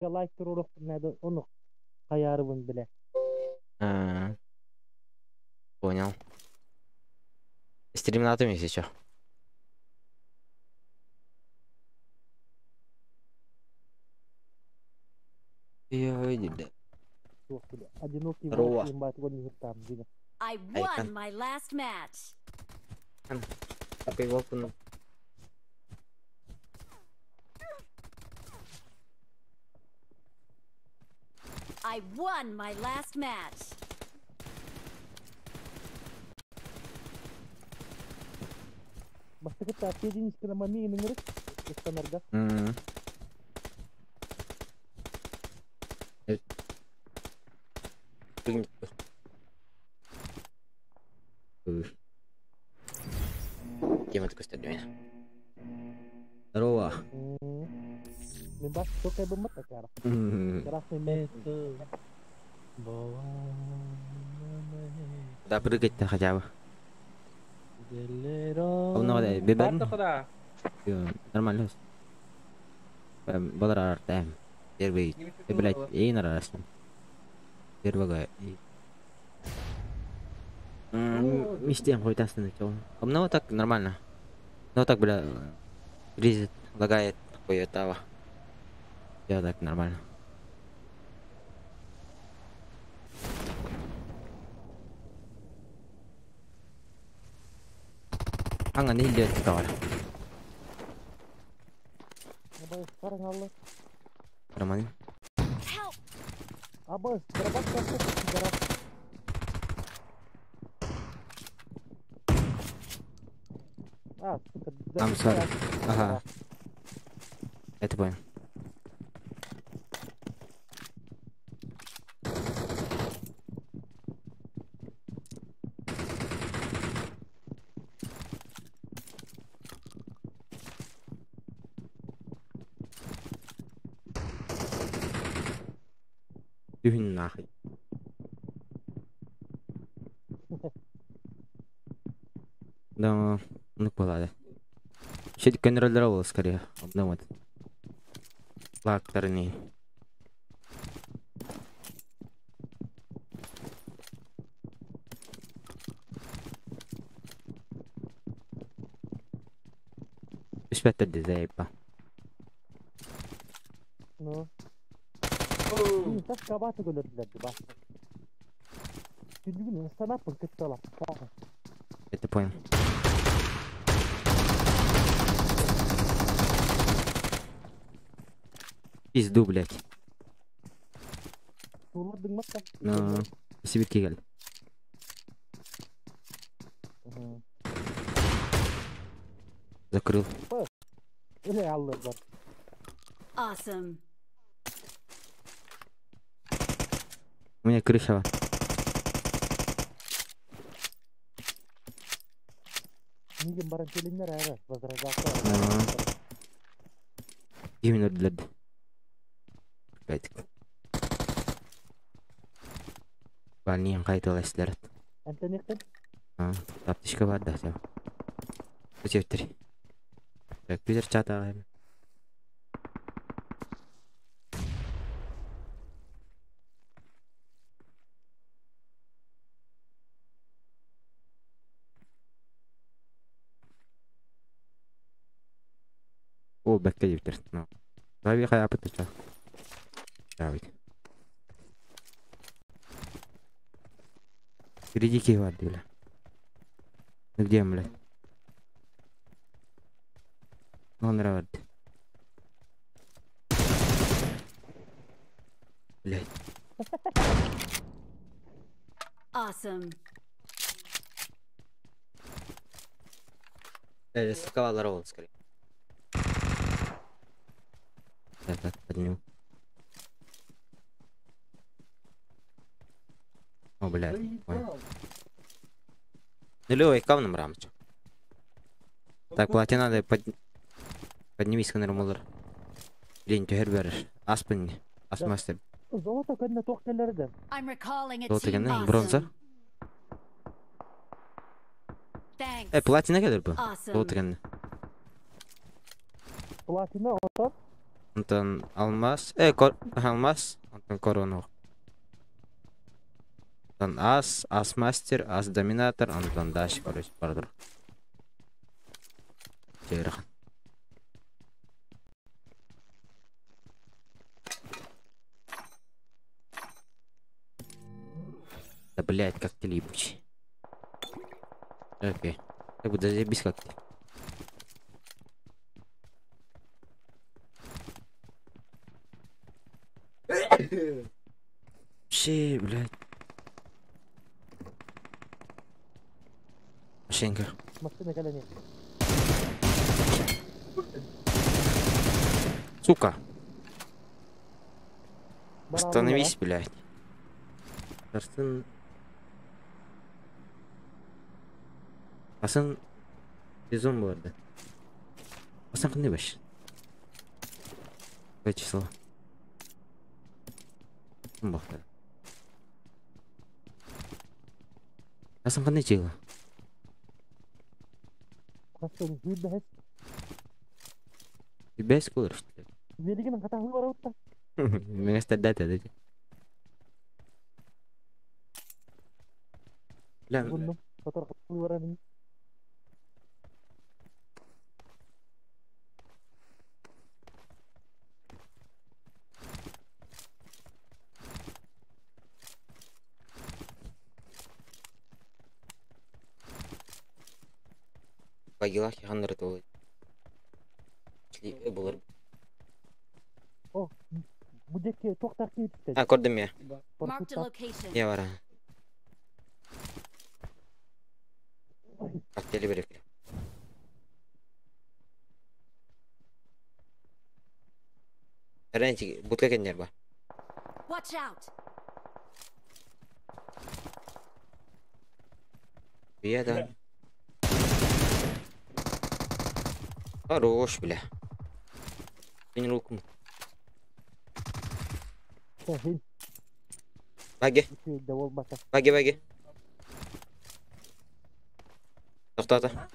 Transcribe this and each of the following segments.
Лайк туруорукпун наада, ону хайаарыбын билэ. А, понял. Стримнатым, если чё. Суох билэ. Одинокий волк Здорово. диэн баатыгар ньыһыртаам дьиҥэ. I Айкан. won my last match. Такой волк, ну. I won my last match. Бастакы тааппиэдин искына мамиин ыҥырык ыстанарга. Тема такой стадион. Здорово. Мин бас токай быммат такара. Красный мэн. Да прыгать-то хотя бы. Он бебен. Нормально. Балар артем. Первый. Блять, и на раз. Первого. Мистем хоть остановить. Ну вот так нормально. Ну так, бля, резит, лагает, хуетава. Я так нормально. Аңа не идет товар. Абай, Роман. Help! Абай, дробак. А, сука, I'm sorry. Ага. Это понял. Түһүн нахуй. Да, ну болады. Еще контроллер был скорее. Обноват. Лакторный. Үспәттер заебал. Ну. Tas kabata көрдүлэр бас. Күнүгүн станаппын кытталап. Это понял. Пизду, блядь. Тулар дыңмакка. Ну, Сибирьке кел. Закрыл. Эле аллар. Awesome. У меня крыша. Мигин баран келиннер ара возражаться. Именно для... Блядь. Больнием қайталайсыздар. Антонектен А, таптышка бар да, все. Өтептір. Так, Питер чат ағайым. О, бәкке дептір. Давай қаяпыт ча. Давай. Впереди бар, бля. Ну где он, блядь? Он рад. Блядь. Awesome. Сковал ролл, скорее. Так, так, подниму. О, блядь. Ой. Нулевой кавным рамочек. Так, платина надо поднимись к. Блин, түһэр бер. Аспын. Асмастер. Золото көннө туох келлерден. I'm recalling a Золото team. кэннэ, бронза. Awesome. Thanks. Платина келер бу. Awesome. Золото кэннэ. Платина отон. Онтон алмаз, алмаз, онтон корону. Онтон ас, ас мастер, ас доминатор, онтон дальше, короче, бардыр. Чейрахан. Да блять, как ты липучий. Окей. Так буду заебись как ты. Вообще, блядь. Машинка. Машина кэлэн. Сука. Остановись, блядь. Арсын. Асан сезон vardı. Асан қандай баш? Какое число? Кім бақты? Асан қандай жылы? Асан 25. 25 болар, что ли? Велигин хата бар утта. Меңе дата деді. Бля, Бұны Батар баран. Багилах ханнар это булар. О, бу жеке токтар кийипти. А, көрдүм я. Marked a location. Я бара. Коктейли берек. Раньше будка кеннер ба. Watch out. Я да. Хорош, бля. Кинь руку. Баги. Баги, баги. Тоқтата.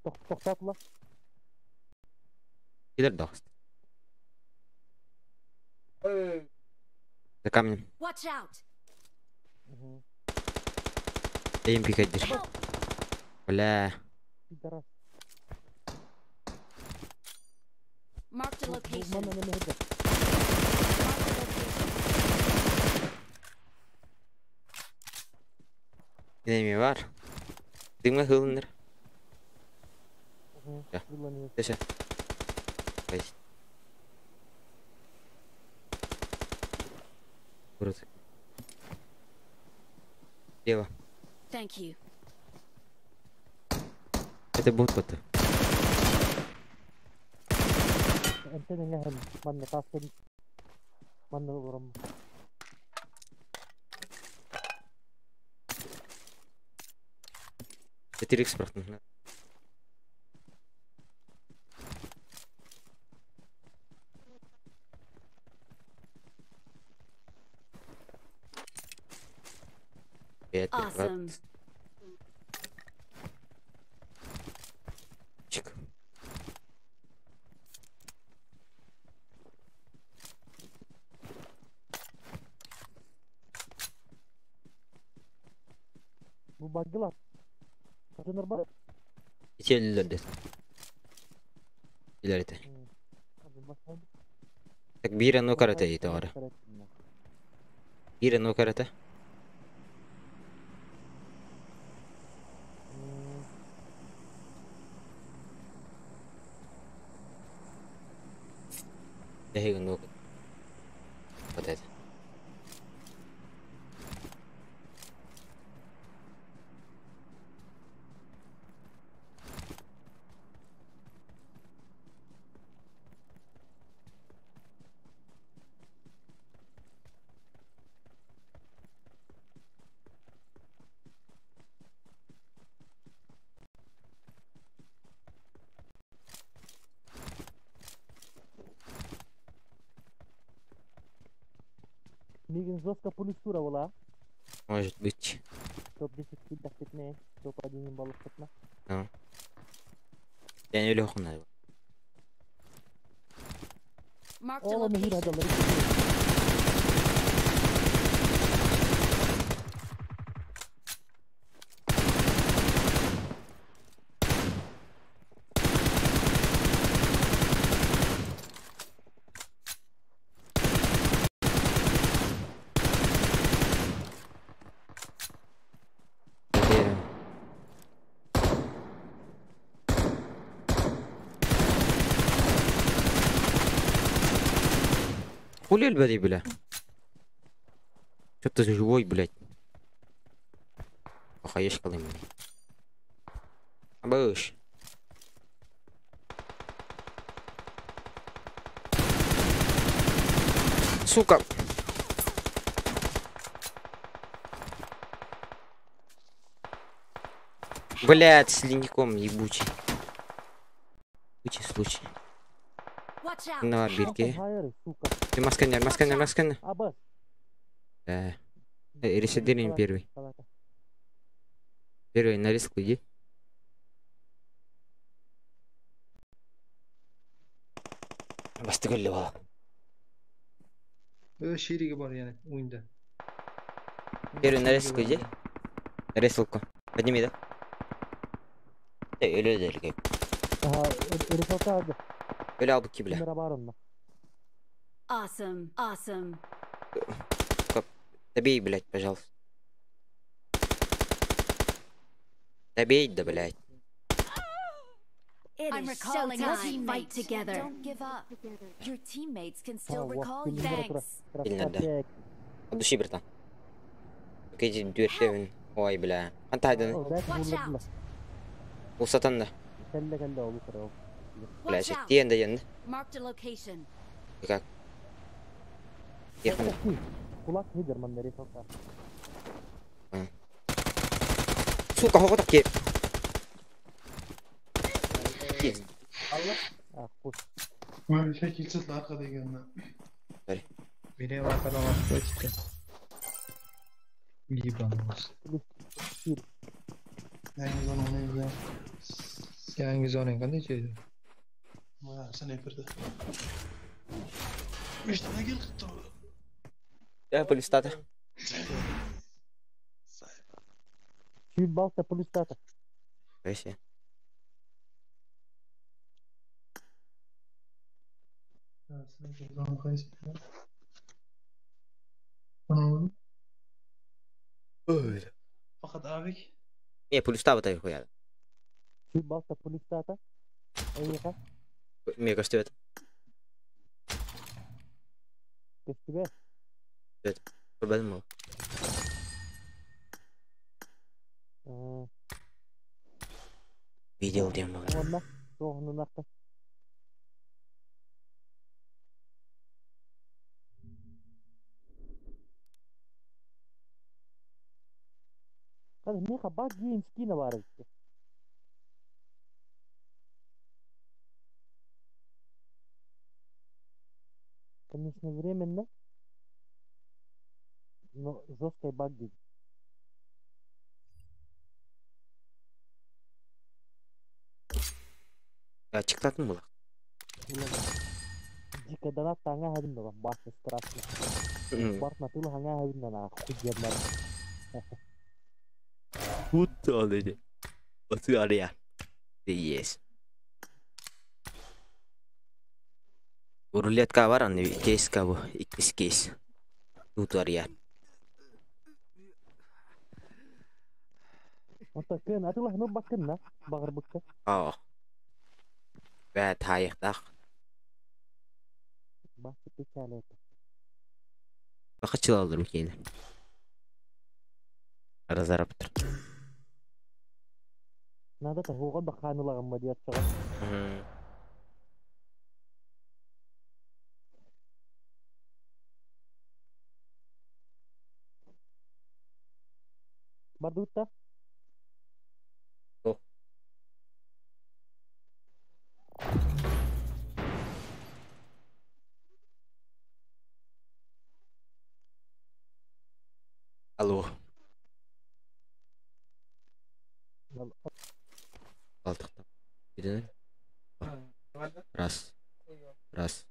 Тоқтатыла. Килер даст. За камнем. Watch out. Эйм пикадир. Бля. Пидорас. Marked a location. Мана неме хеде. Marked a location. Неме бар? Дымга хылыныр. Да. Тэшэ. Вроде. Лево. Thank you. Это бот вот. Антенна нахам манна тасын манна урам. 4 х брахтан. Пять, Awesome. Чик. Бу багыла. Жонор бар. İçerilerде. İleride. Так бира ну карате и товара. Бира ну карате. Я ну вот это. Мигин жестко полистура была. Может быть. Топ-10 килдах 15, топ-1 баллов 15. Ну. Я не легко надо. Marked a Ол мехир location. хадалар. Где? Хули элбэдий, бля? Чё ты живой, блядь? Охуешь, колымый. Абыш. Сука! Блядь, с линником ебучий. Ебучий случай. Watch out! На Help! бирке. Хайыр, сука. Ты масканер, масканер, масканер. Абас. Да. Ресетируем первый. Первый на риск иди. Бастыгылли бала. Шериги бар яна o'yinda. Первый на риск иди. Рисылку. Подними, да? Эй, өлө дөлгө. Ага, ресалка Өлө албык бля. камера бар онда. Awesome. Awesome. Добей, блядь, пожалуйста. Добей, да, блядь. It I'm is recalling a showtime. teammate. Fight together. Don't give up. Your teammates can still А, recall you. Thanks. Сильно, да. Красавчик. От души, братан. Окей, дверь Ой, бля. Антайдан. Watch out! Усатан да. Кэллэ кэллэ ол утары. Бля, Watch out! тиен да ен. Marked a location. Как? Ехали. Кулак хидер ман ресалка. Сука, хого таки. А, хуй. Shaklsiz orqada ekanman. Meni ham orqadan otib qo'yishdi. Yebanimiz. Yangi zona o'ynaymiz. Yangi zonang qanday joyda? Ha, snayperda. 5 ta kill qilibdi. Я полистата. Чуть балта плюс тата. Вообще. Snayper zona qaysi? Ana Faqat avik. Не, полистава тай хуя. Чуть балта плюс тата. Эйха, Мне кажется, көстүбэ. Проблема. Видел демон. Онна, тоғыны нақты. Қазір меха баг гейм скина бар эбит. Конечно, временно, но жесткой баг гейм. Я чиктатын була. Дико донат таңа хабин да басы страшно. Барт натыл хаңа хабин да охуенно. Путал эти. Вот я. Есть. Рулетка бар, аны кейс кабы, иккис кейс. Тут ария. Онта кен атыл ханы баккын багыр быкка. Аа. Бә тайыктак. Басы печаль это. Бакычыл алдым кейин. Разарап тур. Надо того баханылаган ба дият чыга. Бардутта. О. Алло. Алтыкта. Раз. Раз.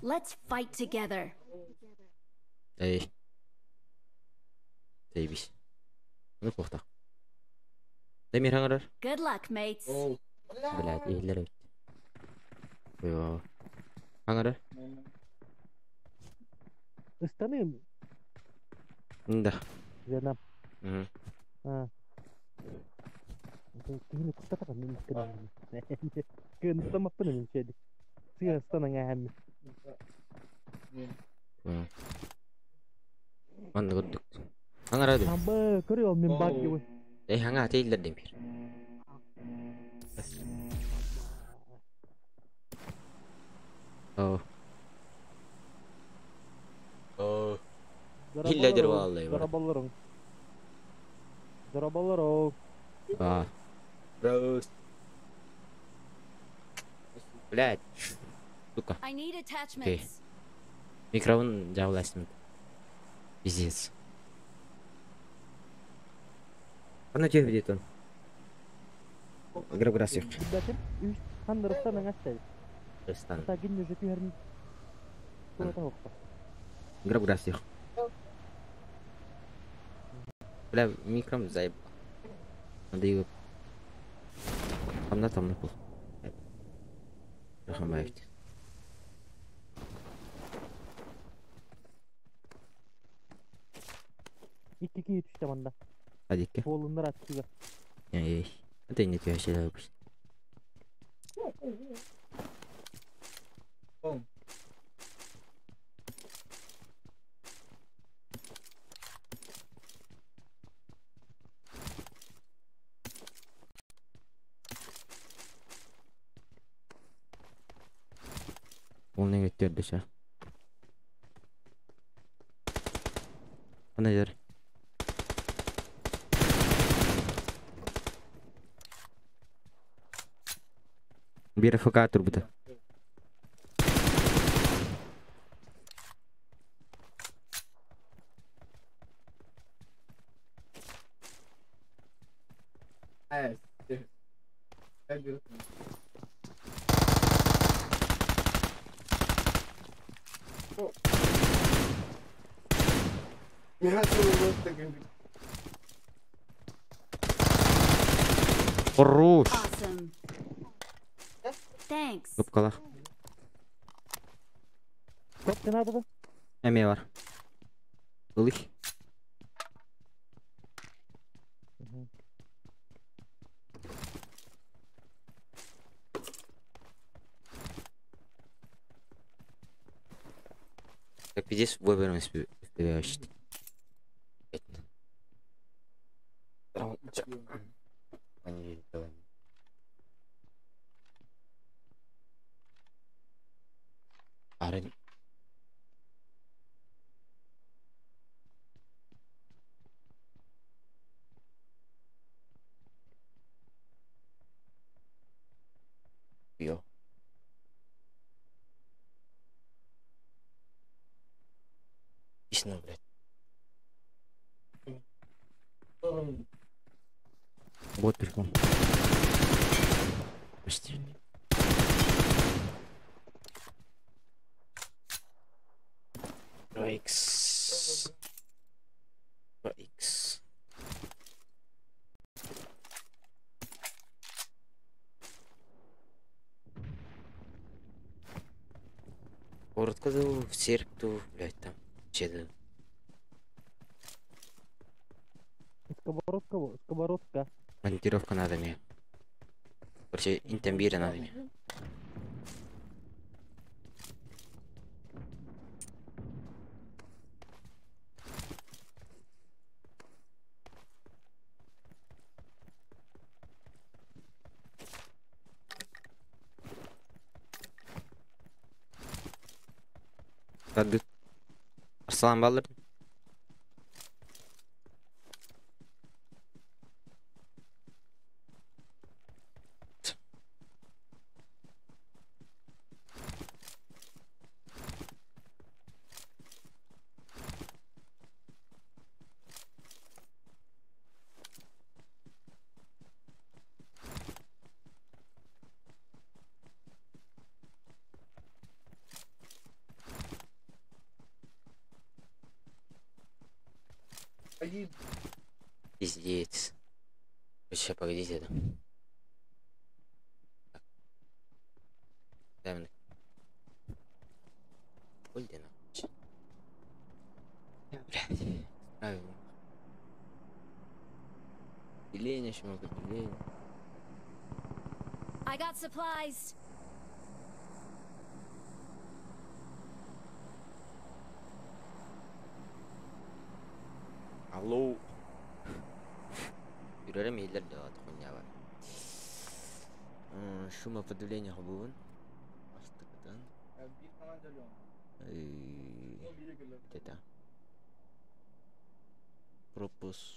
Let's fight together. Эй. Заебись. Ну плохо. Дамир хаңарар. Good luck, mates. Блядь, иһиллэр эбит. Йоо. Хаңарар. Ыстаныым. Да. Жена. Мгм. А. Киһини куттата мин кынам. Кын тамаппын мин чеди. Сыа ыстанан аһамми. Понял. Манна көрдүк. Хаңарар дим. Амба көрү ол мин баг гибы. Эй, хаңа тейлер дим бир. О. О. Хилледер vallahi var. Зарабаларың. Зарабаларың. А. Роуз. Блядь. Сука. I need attachments. Микрофон жабыласың. Пиздец. Ана тебе видит он. Граб-грас yok. Билбэтим. Үс хандар ыстанан астай. Стан. Та гин уже түһәрин. Тура хокта. Граб-грас yok. Бля, микром заебал. Надо его... Там на пол. Рахамаевич. Икки киһи түстэ манда. Адикке. Буолуннар аттыга. Эй. Это не тебе вообще выпустить. Ол не кеттерді ша. Ана жер. Бир ФК турбута. Хорош. Awesome. Thanks. Кыпкала. Топ надо да? Эме бар. Ылых. Так, пиздец, выберем успеваешь. Они давай. Арен. Йо. Исна, блядь. Вот прикол. Почти. Икс. Икс. Коротко в церковь, блядь, там. Че Сковородка, сковородка. Монтировка надо мне. Короче, интамбира надо мне. Арслан балыр. Пиздец. Сейчас, погодите это. Так. Дай мне. Ой, нахуй. Блядь. Правильно. Деление еще могу, деление. I got supplies. Алло. Юрарым еллер да хуйня бар. Шумоподавление хобуун. Астыкытан. Это. Пропуск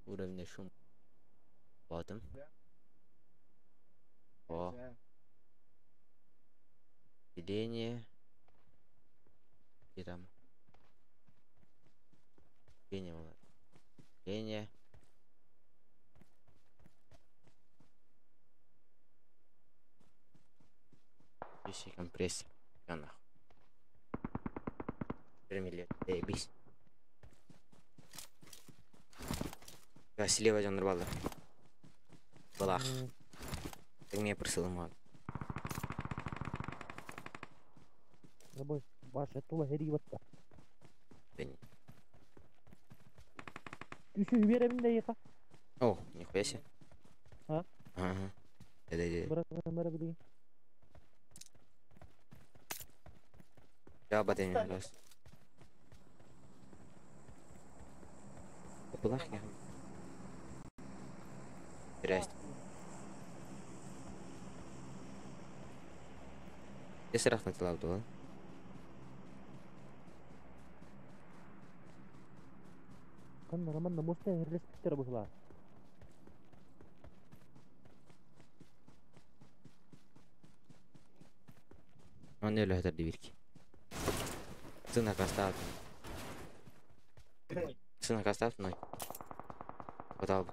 уровня шум. Потом. О. Деление. Где там? Деление было. Деление. Здесь компрессия. Я нахуй. Заебись. Да, слева один рвал. Балах. Ты мне просил мат. Ваша тула хериватта. Да не. Еще верим да еха. О, нихуя себе. А? Ага. Да. Я об этом не раз. Балах я. Здрасте. Я сразу на тело да? Кан Роман на мосте респектер была. Он не лёгт дверки. Сына кастат. Сына кастат, но. Подал.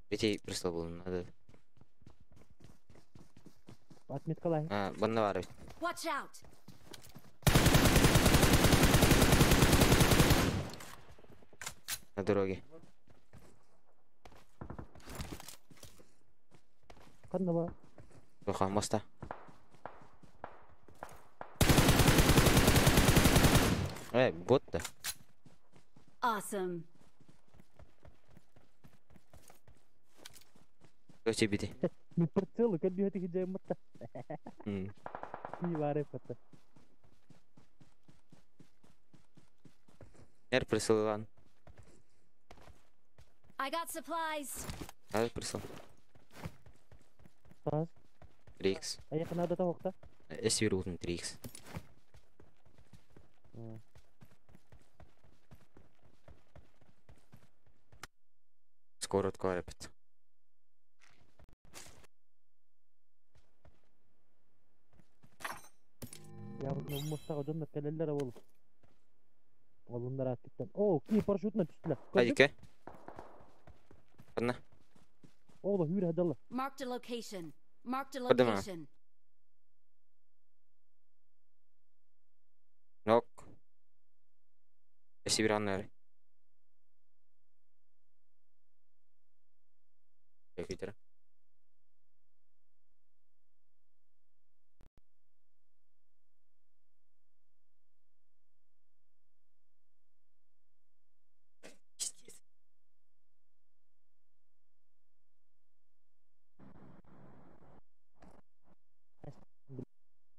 Ведь прислал был, надо. Отметка лай. А, баннавары. Watch out. На дороге. Каннава. Плохо, моста. Бот-то. Awesome. Кто тебе беды? Не прицелы, как бегать их идея моста. Не вары фото. Эр присыл, Иван. I got supplies. Надо присыл. Пас. 3х. А я надо того кто? Я сверху на 3х. Скоро откарпит. Я вот на мостах донна келелер ол. Олундар аттыктан. О, ки парашютна түстүлөр. Айдыке. Одна. Ола хүрэ хадалла. Marked a location. Marked a location. Нок. Сибираннары. Компьютера. Пиздец.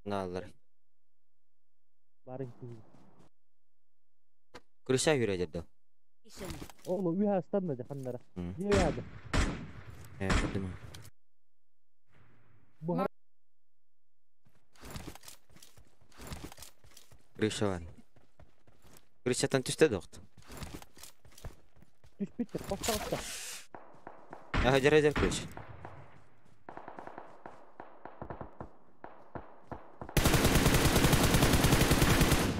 Налар. Крыша юрәдерді. Оğlu üha stanmadı hanlara. Yürüyordu. Evet, değil mi? Bu Крыша var. Крышадан түстө доқты. Түш бітті, қоста қоста. Хажар хажар крыш.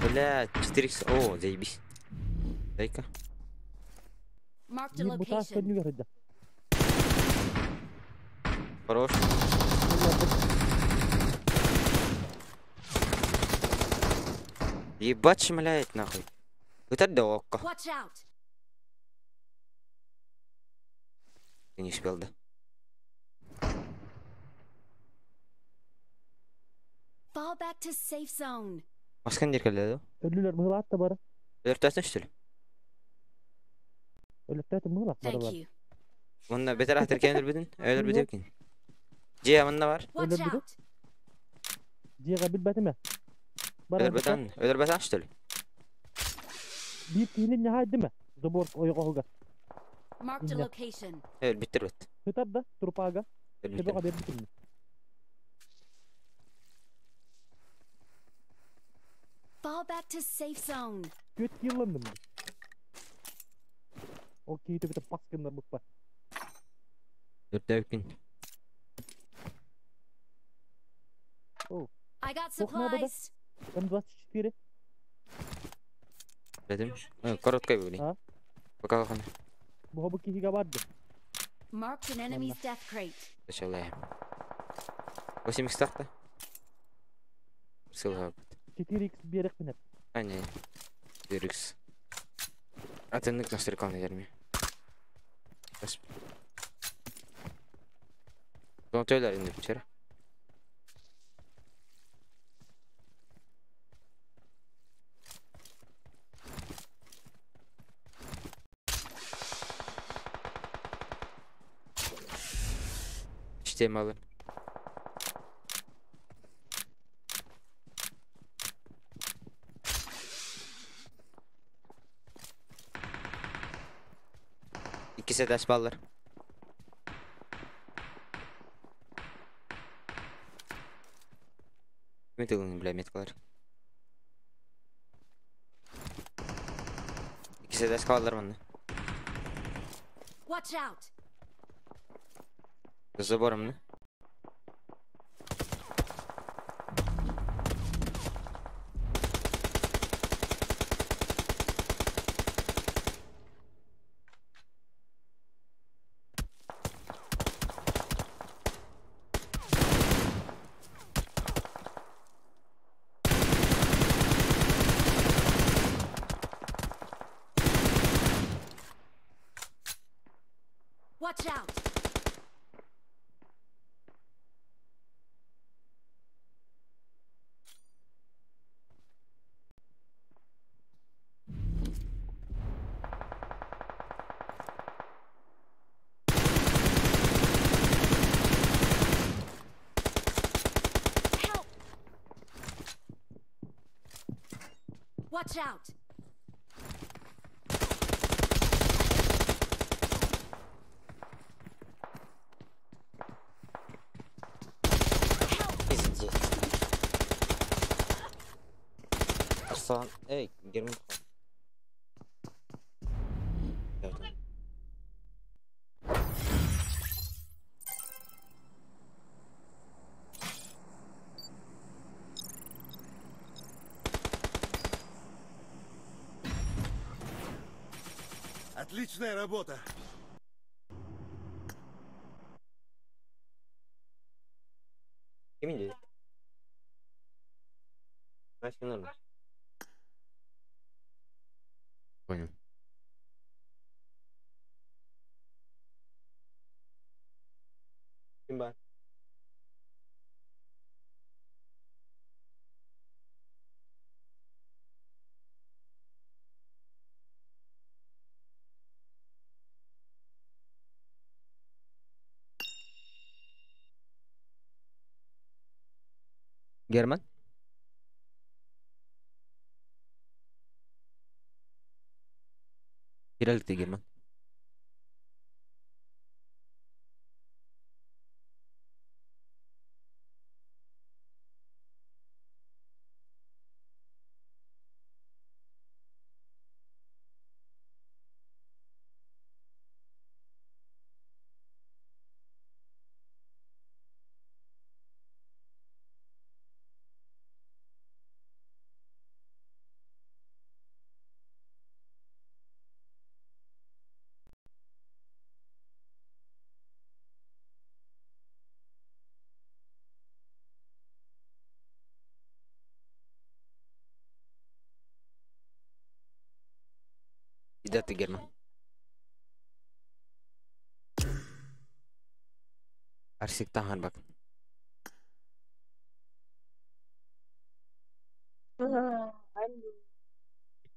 Бля, 4х. О, заебись. Дай-ка. Хорош. Ебать шмаляет нахуй. Ытар да окко. Watch out! Не успел, да? Fall back to safe zone. Маскан диркелле да? Өлүлөр мыһылаат да бары. Өлөртөөсөн что ли? Өлөктөөтү мыһылаат бары Thank бар. you. Мунна бетер ахтыркен өлбүтүн, өлөрбүт эбикин. Же манна бар. Watch Өлөрбүтү? out! Дьиэҕэ билбэтим ээ. Бар Өлөрбөтөн, өлөрбөтөн что ли? Биир киһини ньаһайдым ээ. Забор ойоҕоһуга. Marked a Yeah. location. Өлбүттэр бит. Сытар да трупага. Өлбүттэр. Төбөҕө биэрбитим. Fall back to safe zone. Күөт киилланным. Ол киһи төбөтө пас гыннар букпа. Өлөртөөбүккүн. I got Ох, надо, да? supplies. М24. Дедим. Короткой были. А? Пока хан. Буһабы киһигэ барды. Marked an enemy's death crate. Сначала. 8 х Ссылка. 4x биэрэхпинэ. А, не. 4x. А ты нык настройкал, наверное. Ну, төлөр инде вчера. Чтем малы. Иккисе дәс баллар. Ким тылын бля меткалар. Иккисе дәс калалар манна. Watch out! За забором, не? Watch out! Help! Watch out! Help! Пиздец. Арслан, эй, Герман. Отличная работа! Ким иди? Значит, норм. Понял. Ким бар? Герман? Кирилл Герман. Где ты, Герман? Арсик тахан бак.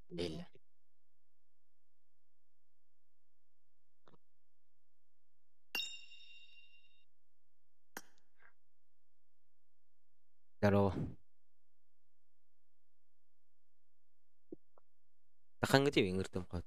Ил. Здорово. Тахан где вингер там хат?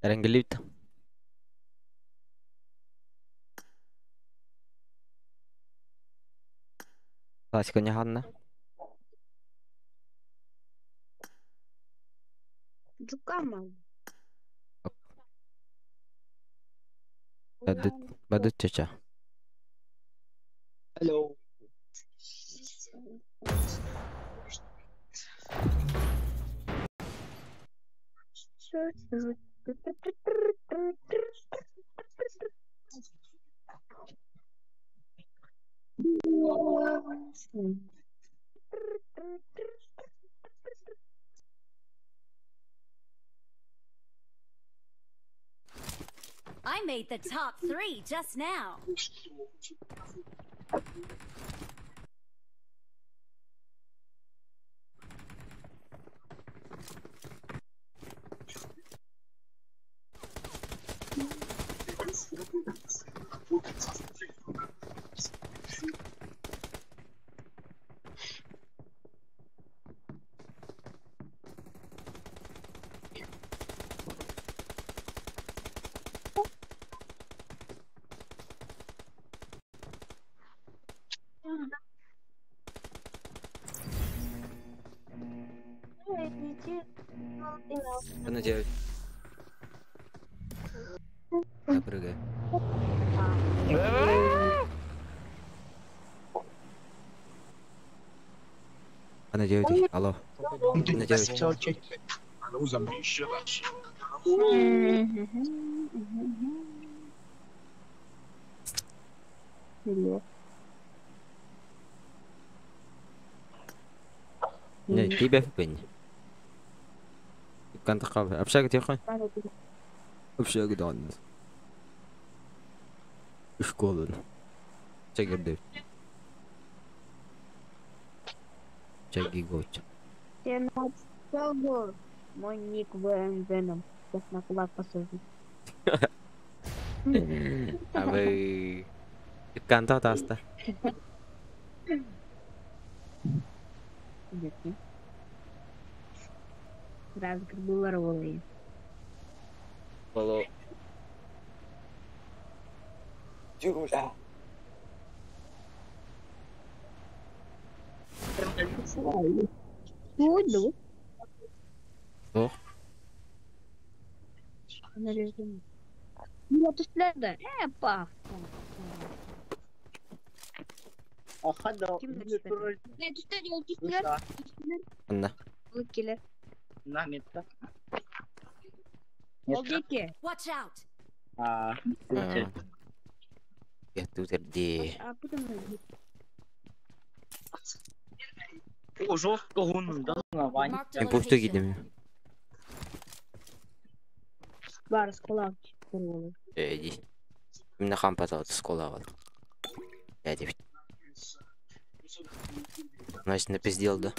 Эрангелит. Классика не гадна. Бадут чача. Hello. I made the top 3 just now. Что делать? Я прыгаю. Она делает. Алло. Она делает. Не, тебя в пень. كانت قابل أبشاك يا أخي أبشاك دون شكولن تشاك دي تشاك гоч. Мой ник ВМ Веном. Сейчас на кулак посажу. А вы канта таста. Разгребулар волы. Воло. Юля. Буду. Ох. Пах. Watch out. Ya tu terdi. Импульс гидем. Бар скола. Эди. Именно хампата скола вот. Я девять. Значит, напиздел, да?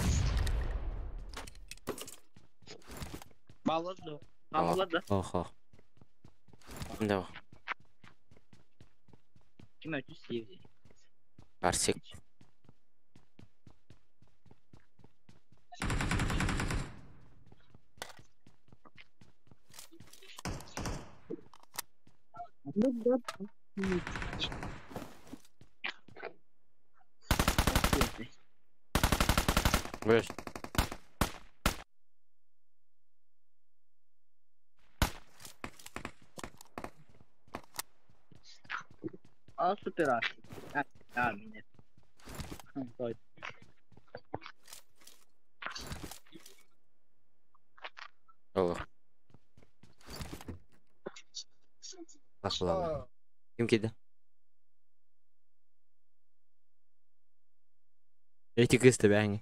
Балладу. Балладу. Охо. Да. Kim ötü sevdi. Барсик. Бэш. Aa süper artık. Amin. Олох. Бахлала. Ким кида? Эти кыз бәңе.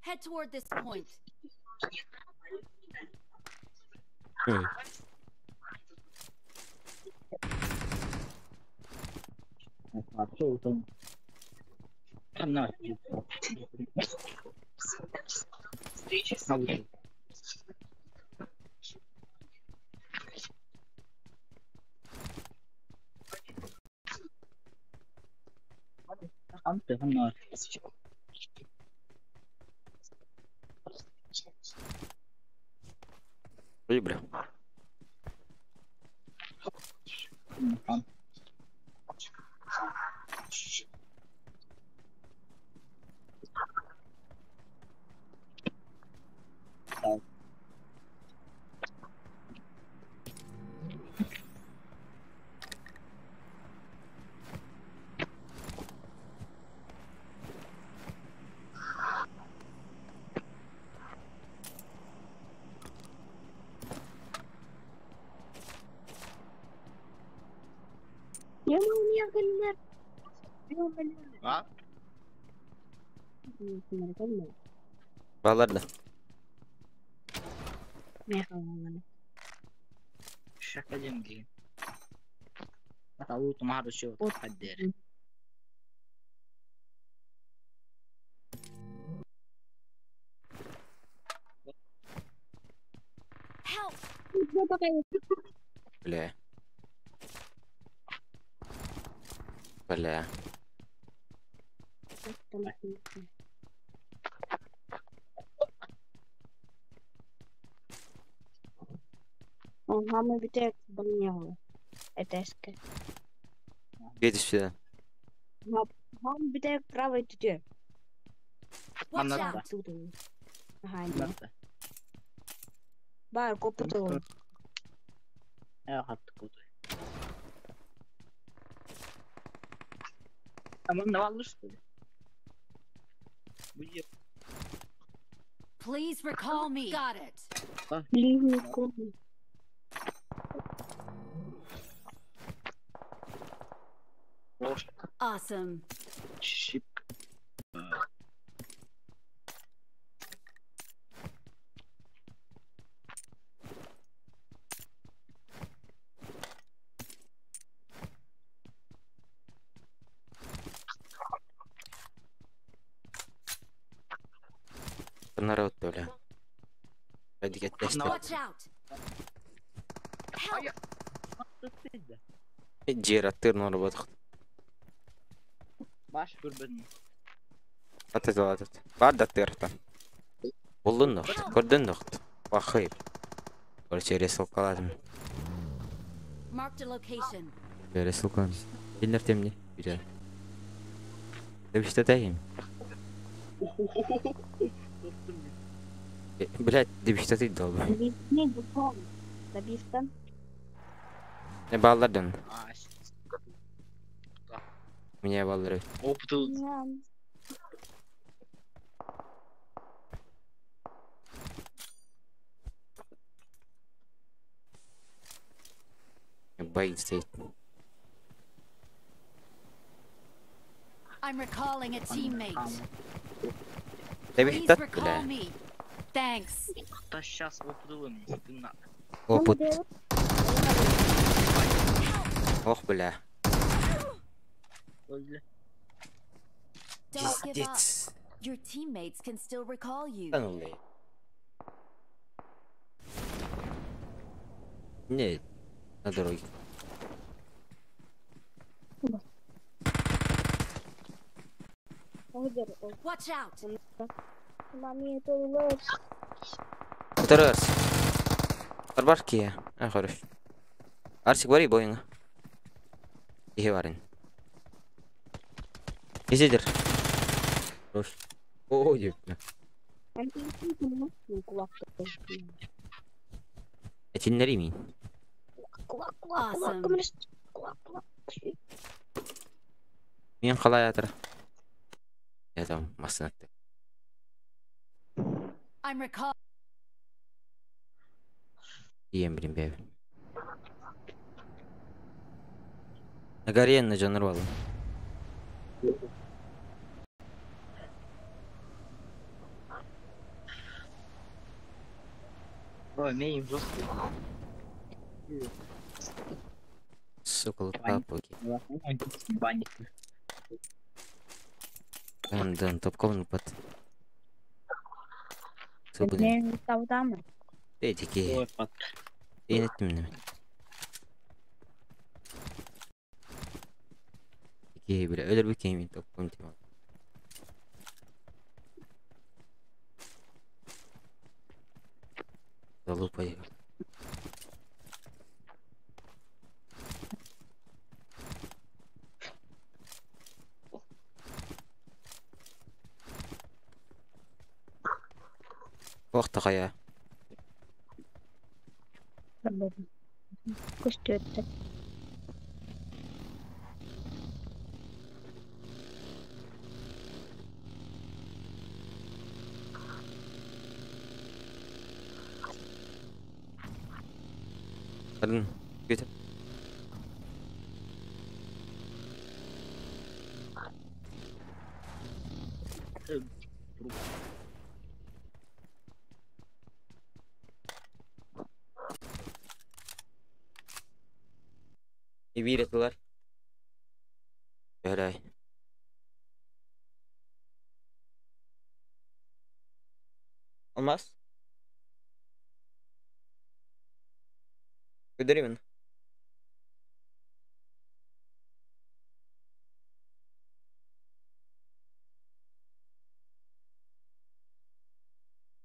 Head toward this point. Ой, бля. Балар да. Şaka diyorum. Help! Бля. Бля. Ага, мы битек бронялы. Это СК. Едешь сюда. Вам битек правый түтө. Watch Manlar out! Тут. Ага, не. Бар, копытыл. Tamam ne almıştı? Bu Please recall me. Got it. Блин, комнат. Awesome. Şık. Народ, бля. Watch out! Help! Джера, тырну работал. Baş görmedim. Атат, атат. Бар да тырта. Булдun нохт, көрдүн нохт. Бахый. Короче, ресылкаладым. Marked a location. Ресылкаладым. Билер темни. Билер. Деп иштетейим. Блять, деп иштетейим долбу. Не баллардан. Меня баллары. Опыт. Байт стоит. I'm recalling a teammate. Деп Please иштет, recall бля. me. Thanks. Сейчас опыт. Опыт. Ох, бля. Öldü. Don't give up. Пиздец. Your teammates can still recall you. Да ну лей. Нет, на дороге. Watch out! Утары Арсик. Барбар кия. А, хорош. Арсик бари бойыңа. Кихи барын. Изедер. Хорош. О, епна. Этиннери мин. Awesome. Мен қалай атыр. Я там масынатты. I'm recall. Ием билин бэби. На горе на жанр. Ой, мейм жестко. Сука, лупа. Баник. Да, топковный под. Не тавдамы. Эти Эти бля, öyle bir keyim topkum тема. Залупа. Ох, такая. Көстөттө. Pardon. Götür. Bir attılar. Öyle. Olmaz. Öldüreyim mi?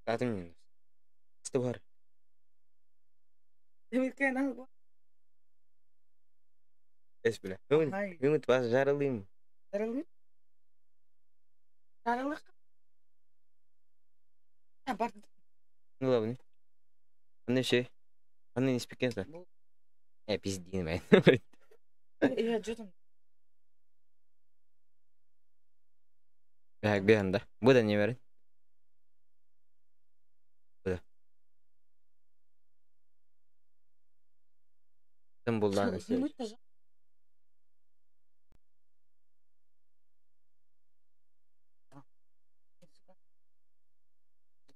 Zaten İşte var. Espera. Минут вас жарылым. Жарылым? Жарылык. Ну ладно. Аны şey. Аны не спекенсә. Э, пиздин мен. Я жотум. Бәк бәнда. Бу да не бер. Бу да. Тым булды.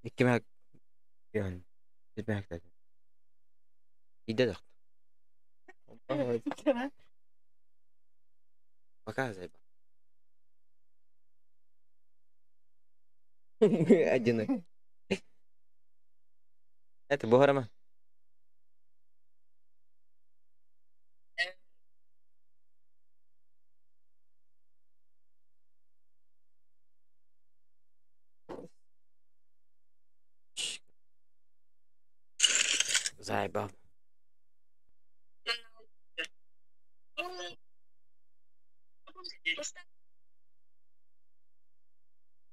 İki mek yani bir mek dedim. İde de. Показывай. Один. Это бугарама. Заебал.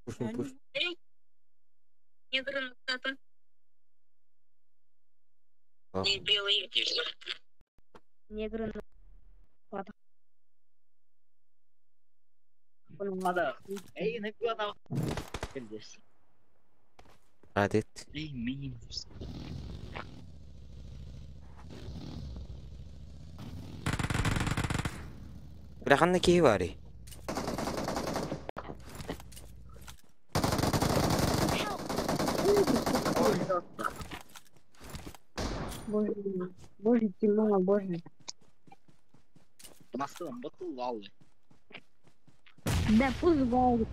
Пуш, пуш. Негры. Эй, не куда Здесь. Радит. Эй, минус. Бля, киһи баарый? Боже, боже, Тимона, боже. Москва, батыл. Да, пусть валит.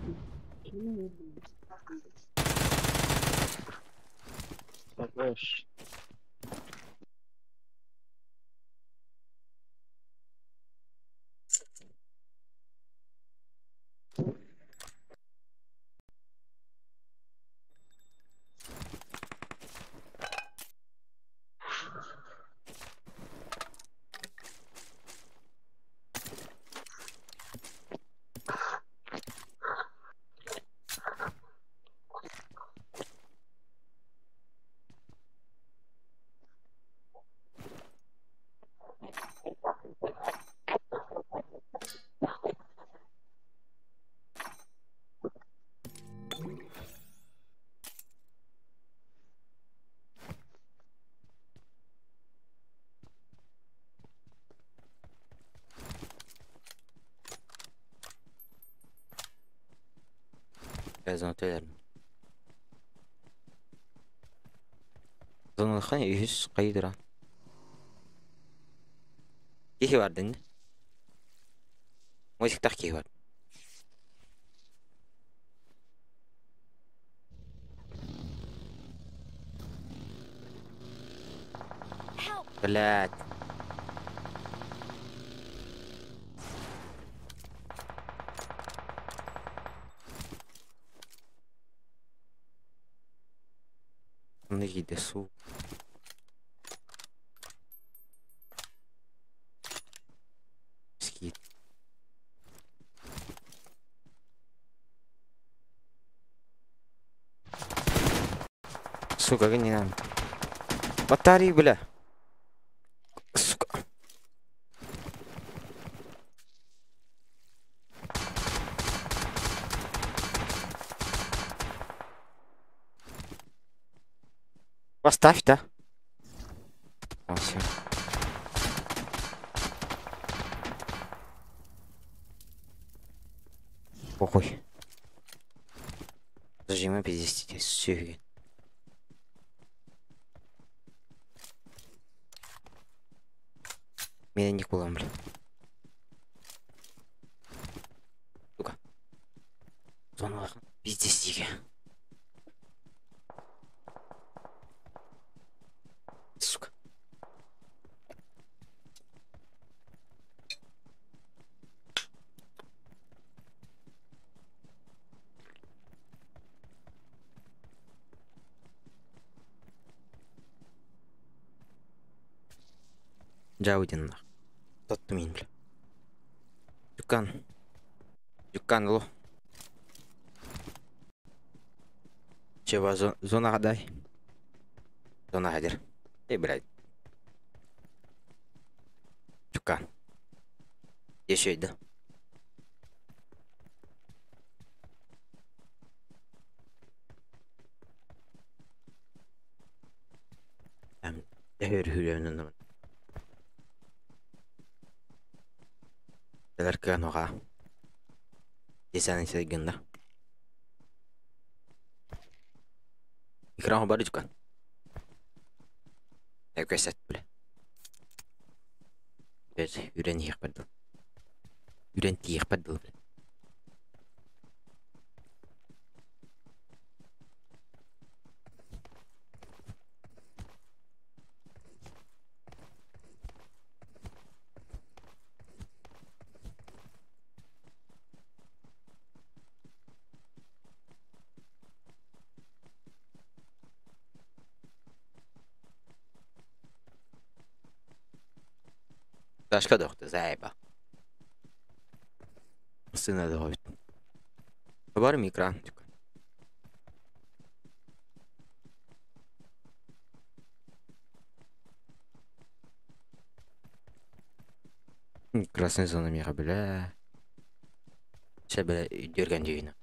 Хорош. Зона төлөрүм. Зона хани үһүс кайдыра. Кихи бар дин. Мозиктах кихи бар. Блядь. Иди, сука. Скид. Сука, не надо. Батареи, бля. Сука. Поставь, да? О, всё. Похуй. Зажимай пиздец, всё. Меня не кулам, бля. Сука. Зона пиздец диге. Сука. Жаудин нах. Тотту мин, бля. Дюкан. Дюкан, ло. Чего, зона дай? Зона хадер. Эй, блядь. Дюкан. Еще иду. Нога. Десян сергенда. Экран бар дюкан. Экесет, бля. Үрен иек бардыл. Үрен тиек бардыл, бля. Ташка дохты, заеба. Сына договит. Бар экран. Красная зона мира, бля. Сейчас, бля, дерган дюйна.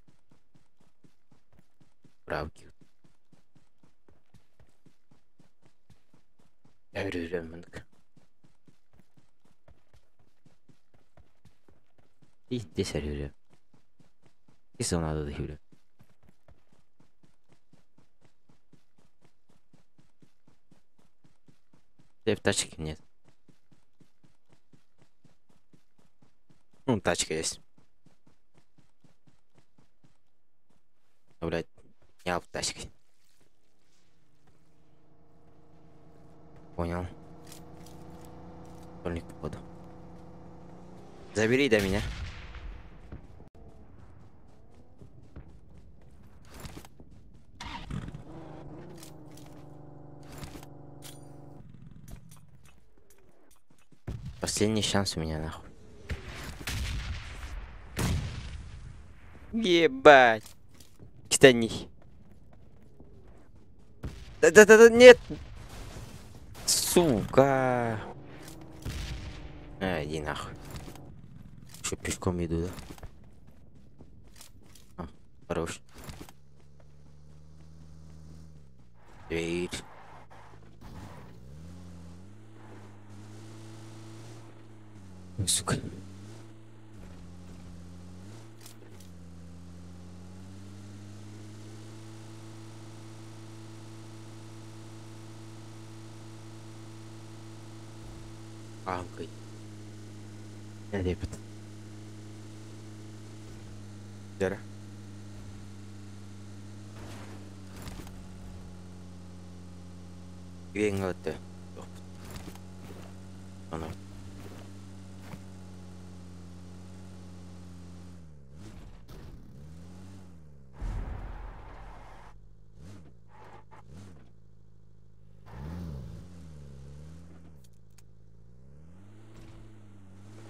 Правки. Я говорю, Здесь я И зона надо хюля. В тачке нет. Ну, тачка есть. Ну, блядь, я в тачке. Понял. Стольник, походу. Забери до меня. Последний шанс у меня, нахуй. Ебать. Китани. Да-да-да, нет. Сука. А, иди нахуй. Еще пешком иду, да? А, хорош. Дверь. Сука. Хаһан кый. Диэбит. Дьэрэ. Үөҥҥэ өттө. Ону.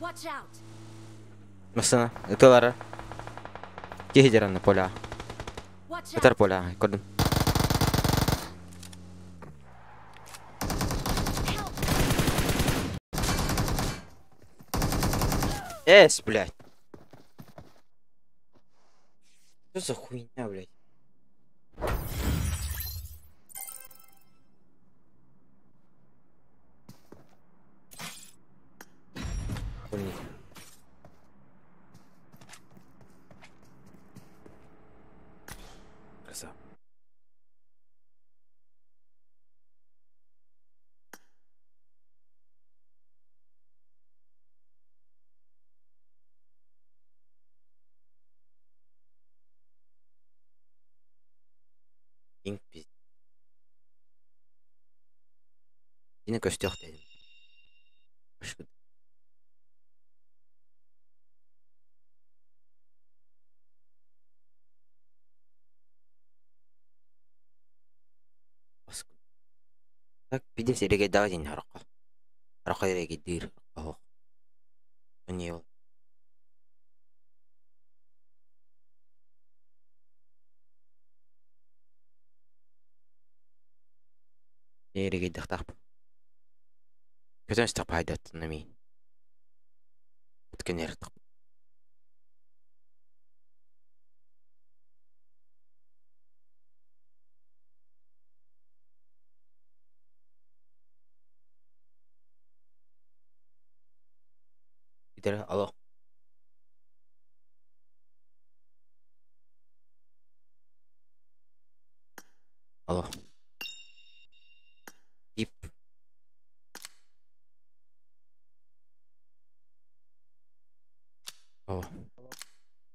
Watch out! Массыына ытыалара. Киһи дьаранна поля. Watch Ытар out! поля. Көрдүм. Help! Эс, блядь. Что за хуйня, блядь? Блин. Красава. Инк пиздец. Yine көстүөх дедим. Так пиздец эрэгэй дин харакка. Харакка эрэгейдир. Ох. Не ол. Эрэгейдахтаах. Көтөн стапайдат нами. Өткенер. Питер, алло. Алло. Ип. Алло.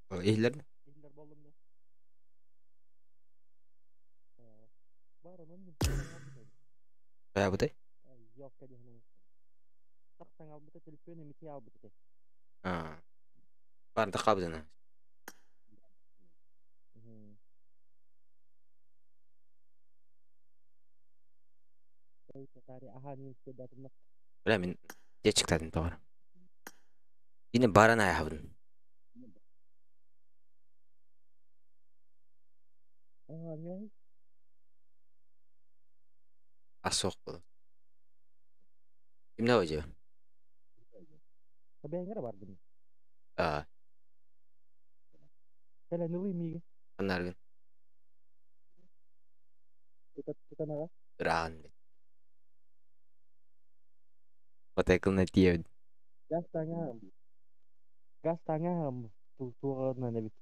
Иһиллэр? Иһиллэр буоллум да. Бар онон мин Бая бутай? Ёлка диһинэн. Тахсан албыта төлөпүөн эмити албыт этэ. Аа. Бар да кабдына. Бля мин дечиктадым тоҕор. Yine баран аяхабын. Аа, не? Асох болот. Кимне ожо? Табэҥэр бардым. Аа, Кэлэн ылый миигин. анаргын. Тутанаҕа. Ыраан. Батайкылна тиэбит. Газ таҥаһым. Газ таҥаһым. Туоҕынан эбит.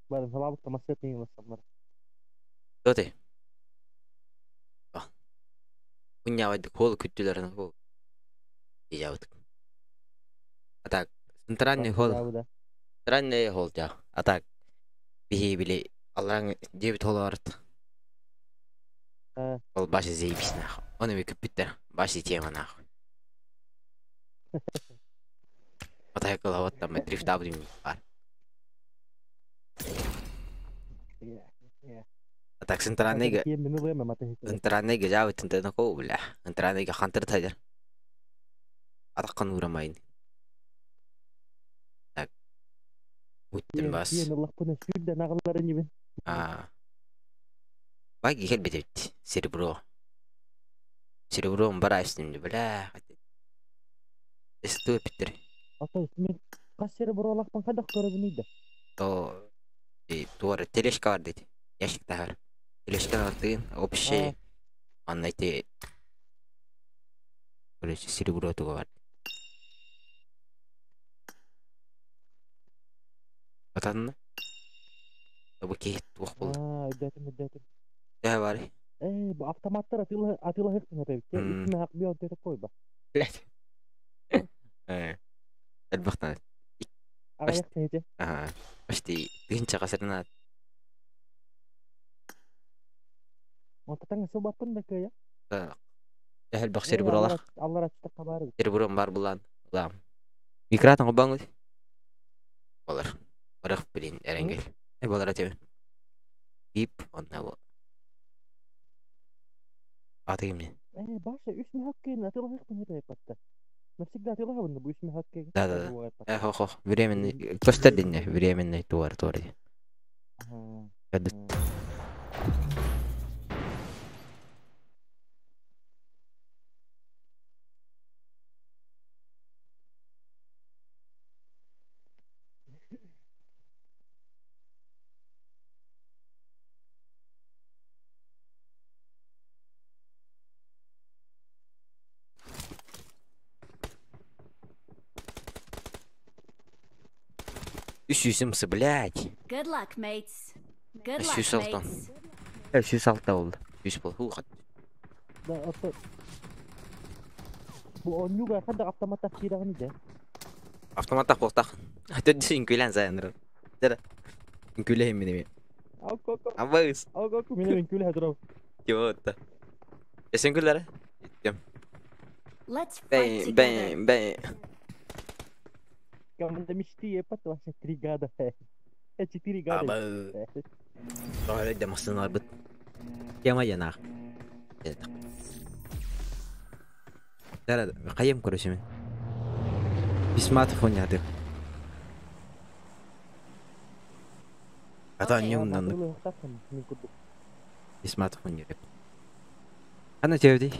Барын салаабыт тамасыат тиҥилассаммар. Доте. А. Уннявайды кол күттүләрин кол. Ижабыт. А так, центральный холл. Центральный холл жа. А так, биһи били аллаң дебит холл барыт. Ол башы заебись нахуй. Он эми күппүттер. Башы тема нахуй. Батайкыл аваттан мен дрифт абдым бар. А так центральный центральный жабыт тынтына ко бля. Центральный хантер тайдер. Атаккан урамайын. Так. Уттым бас. Аа. Бай кел битет. Серебро. Серебро бара истимди бля. Эсту питтер. Ата мен кас серебро алакпан кайдак көрөбүн үйдө. То и туара тележка бар дейт. Ящик бар. Тележка бар деген общий. Анна эти короче серебро туга бар. Атанна? Бу кейт туох болду. Аа, өйдөтүм, өйдөтүм. Дэ бар. Э, бу автоматтар атыла атыла хыктын эпебит. Үстүнө хак бион тетип койба. Блять. Элбэхтан. Аҕыйах киһи. Ага. Почти тыһыынчаҕа сырнаат. Онтон сылбаппын да кыайа. Элбэх серебролах. Аллар аччык баар. Серебром бар булан. Улам. Микратан кубаңыз. Болар. Барах блин, эренгел. Болар атебин. Ип, онна бу. Аты кимни? Баша, үс мехаккейн атылахпын это епатта. Навсегда атылахабын бу үс мехаккейн. Да, да, да. Хо, временный. Көстер динне, временный туар туар. Кәдүт. Үс блядь. Good luck, mates. Good luck, Сүүс алта. mates. 106 болды. 100 бол. Ху хат. Да, ата. Бу оннуга ханда автоматтах кирагын иде. Автоматтах болтах. Төдүсүн күлән сайыныр. Дара. Күләйм мине. Акка. Абыз. Акка мине мен күлә дурам. Йота. Эсен күләр? Иттем. Let's fight Бәй, together. бәй, бәй. Команда мечты епат вообще 3 года. 4 года. Абыз. Тоғыр демасын арбыт. Тема янақ. Дара, қайым көрішімен. Бисматов ойнады. Ата не ондан Бисматов ойнады. Ана тебді.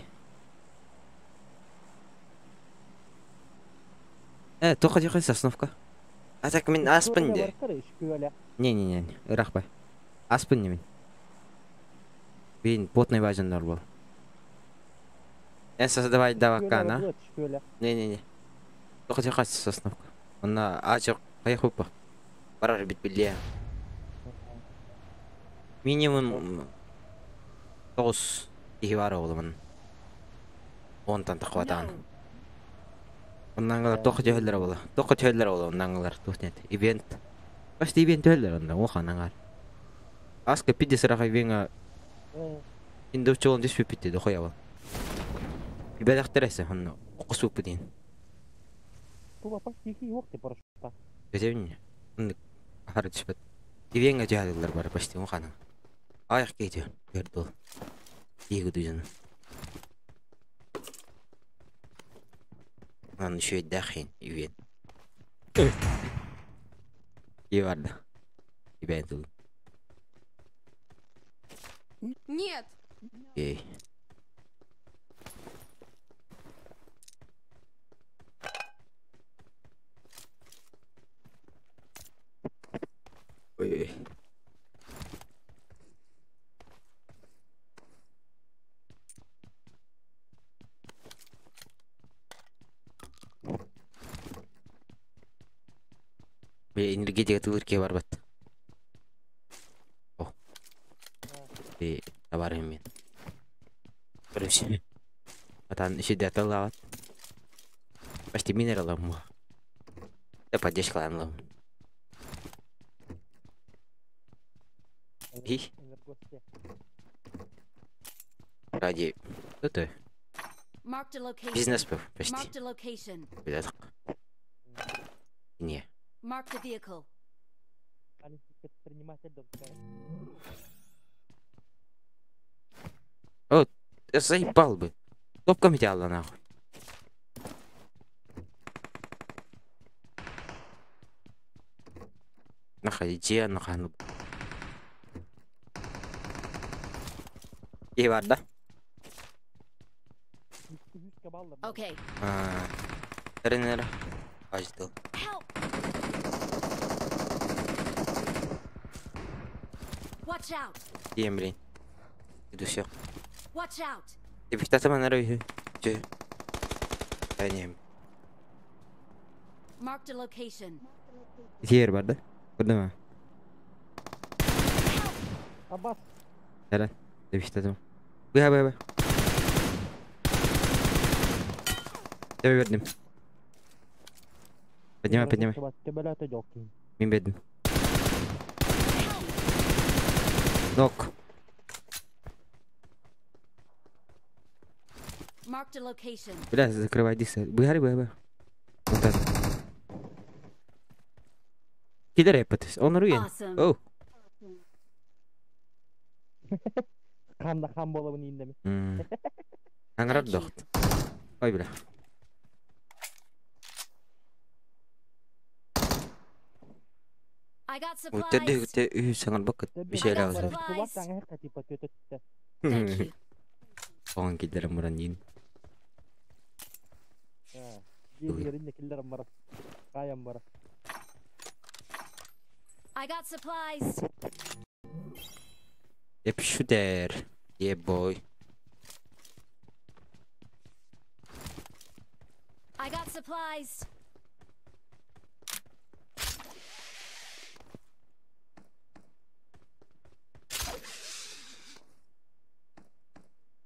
Тоқа дей сосновка. А так мен аспын де. Не-не-не, ырақпай. Аспын не мен. Блин, потный важендар был. Создавай давака, на? Не-не-не. Тоқа дей сосновка. Онна ачық қай хупа. Барар бит біле. Минимум 9 кихи бар оғылымын. 10-тан тақватан. Оннан тоқ төхөллөр бола. Тоқ төхөллөр бола оннан тухнет. Ивент. Башта ивент төхөллөр онда охан аңар. Аска пиде сыраха ивенга индов чолон түспүп битти дохоя бол. Бибелек онно окусуп дин. Бу почти yok парашютта. Көтөбүн. Онны ахары түспөт. Ивенга төхөллөр бар почти охан. Аяк кейти. Көрдү. Иги дүйін. Аны еще дахин ивен. Иварда. Ивен тут. Нет. Эй. Ой. Энергетика тылырке бар бат. О. Табар мен. Короче. Атан еще де аталават. Почти минералам. Да поддержка лам. И? Ради. Кто ты? Бизнес был почти. Не. Marked a vehicle. О, я заебал бы. Топка металла нахуй. Нахуй, иди, нахуй. Ну. И бар, да? Okay. Тренер. Аждыл. Watch out. Ем, блин. Иду все. Watch out. Ты пихтата манара Че? Да не. Marked a location. Тиер бар да? Көрді ма? Аббас. Сәлем. Ты пихтата. Бля, бля, бля. Тебе бердим. Поднимай, поднимай. Мен бедім. Нок. Бля, закрывай дисы. Быгары, быгары. Вот так. Кидер эппет. Он руин. Оу. Ханда хан болабын индеми. Аңырар дохт. Ой, бля. Үттерде үтте үй саңар бакыт bir şeyler var. Оған киллерим баран дейін. I got supplies. Yep, shooter. Yeah, boy. I got supplies.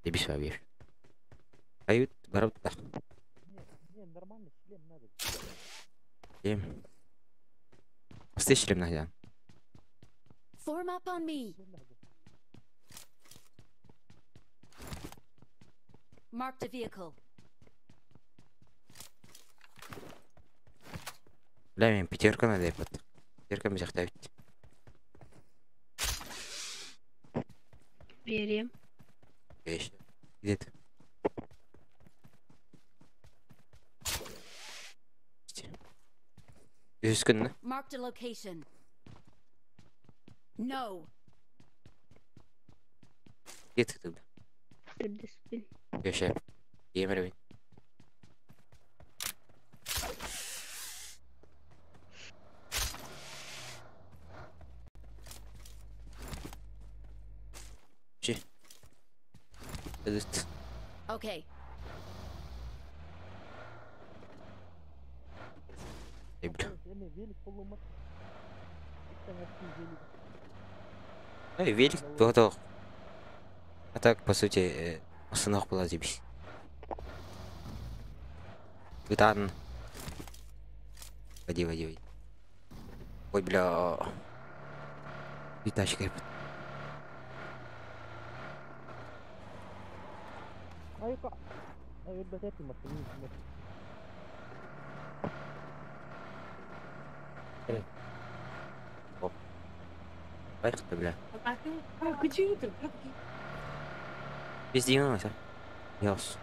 Ебись вообще. Ают, барабта. Не, нормально, шлем надо. Шлем. Пусти шлем надо. Form up on me. Marked a vehicle. Бля, мен пятерка надо епот. Пятерка ми захтавить. Берем. Конечно. Где ты? Үскін. Marked a location. No. Где ты тогда? Еще. Емер. Че? Okay. Ну и велик готов. А так, по сути, остановка была здесь. Витан. Води, води, води. Ой, бля. И тачка. Поехали, бля. Везде у нас, а? Яс.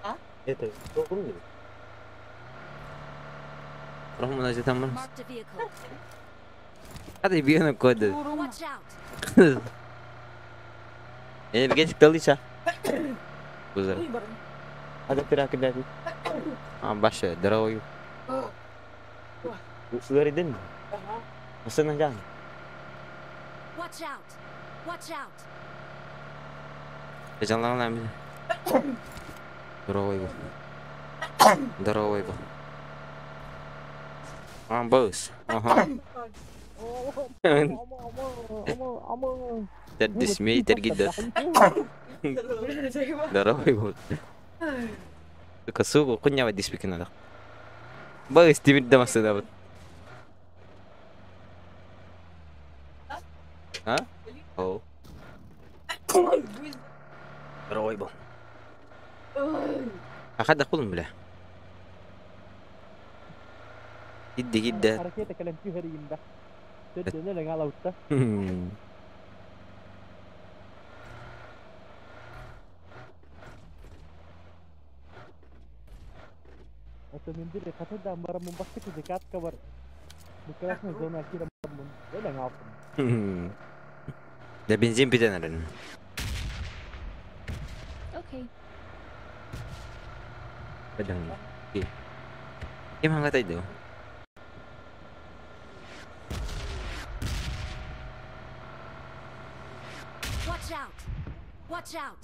А? Это Ром на там. А ты бьёна кода. Энергетик талыша. Бузар. А ты пирак дать. А баша, здоровый. Уверен? Ага. Жан. Watch out. Watch out. Жанланам. Здоровый был. Здоровый был. А, бос. Ага. Тәрді смей, тәргидер. Здоровый был. Сука, сука, хуйня диспики надо. Бос, тебе дамасы да вот. А? О. Здоровый был. Ахада кулым, бля. Гидди, гидди. Харакета кэлэн түһэрийим да. Төддөнө алаутта. Это мен бир катыдан барамын бакты катка бар. Бу красная зона кира барамын. Элең алтын. Да бензин питен арен. Окей. Padang. Окей. Кем хангата иду? Watch out. Watch out.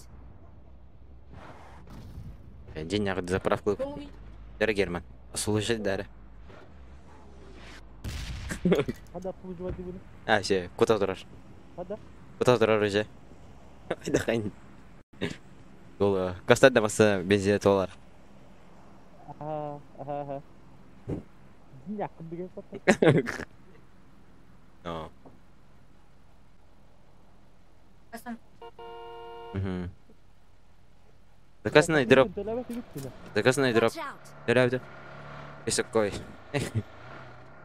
День заправку. Дара Герман. Слушай, Дара. Хада обслуживать буду. А, все, куда турар? Хада. Куда турар уже? Айда хайн. Ол кастар да баса бензин толар. Аха. Yakın bir gösterdi. No. Asan. Угу. Заказанный дроп. Заказанный дроп. Дроп. Высокой.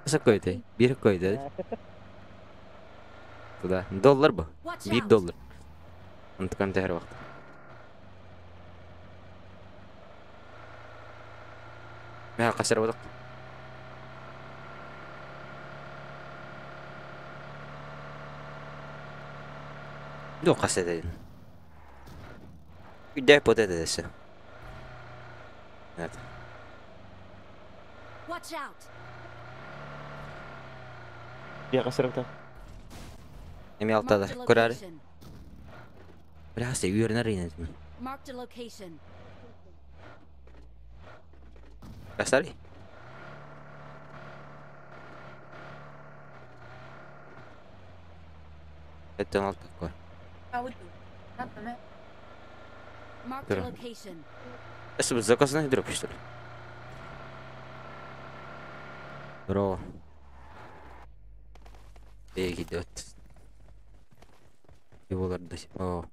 Высокой ты. Бир кой, да? Туда. Доллар бы. 1 доллар. Онтукан тәһәр вакыт. Мә касыр булдык. До касыр дедин. Үдә поте десе. Evet. Watch out! Bir касыр. Эми алтада. Көрәр. Бля, се үйөрнер инедим. Marked a location. Касари? Это алта кой. Marked a location. Это заказанный дроп, что ли? Здорово. Эй, идет. Его О.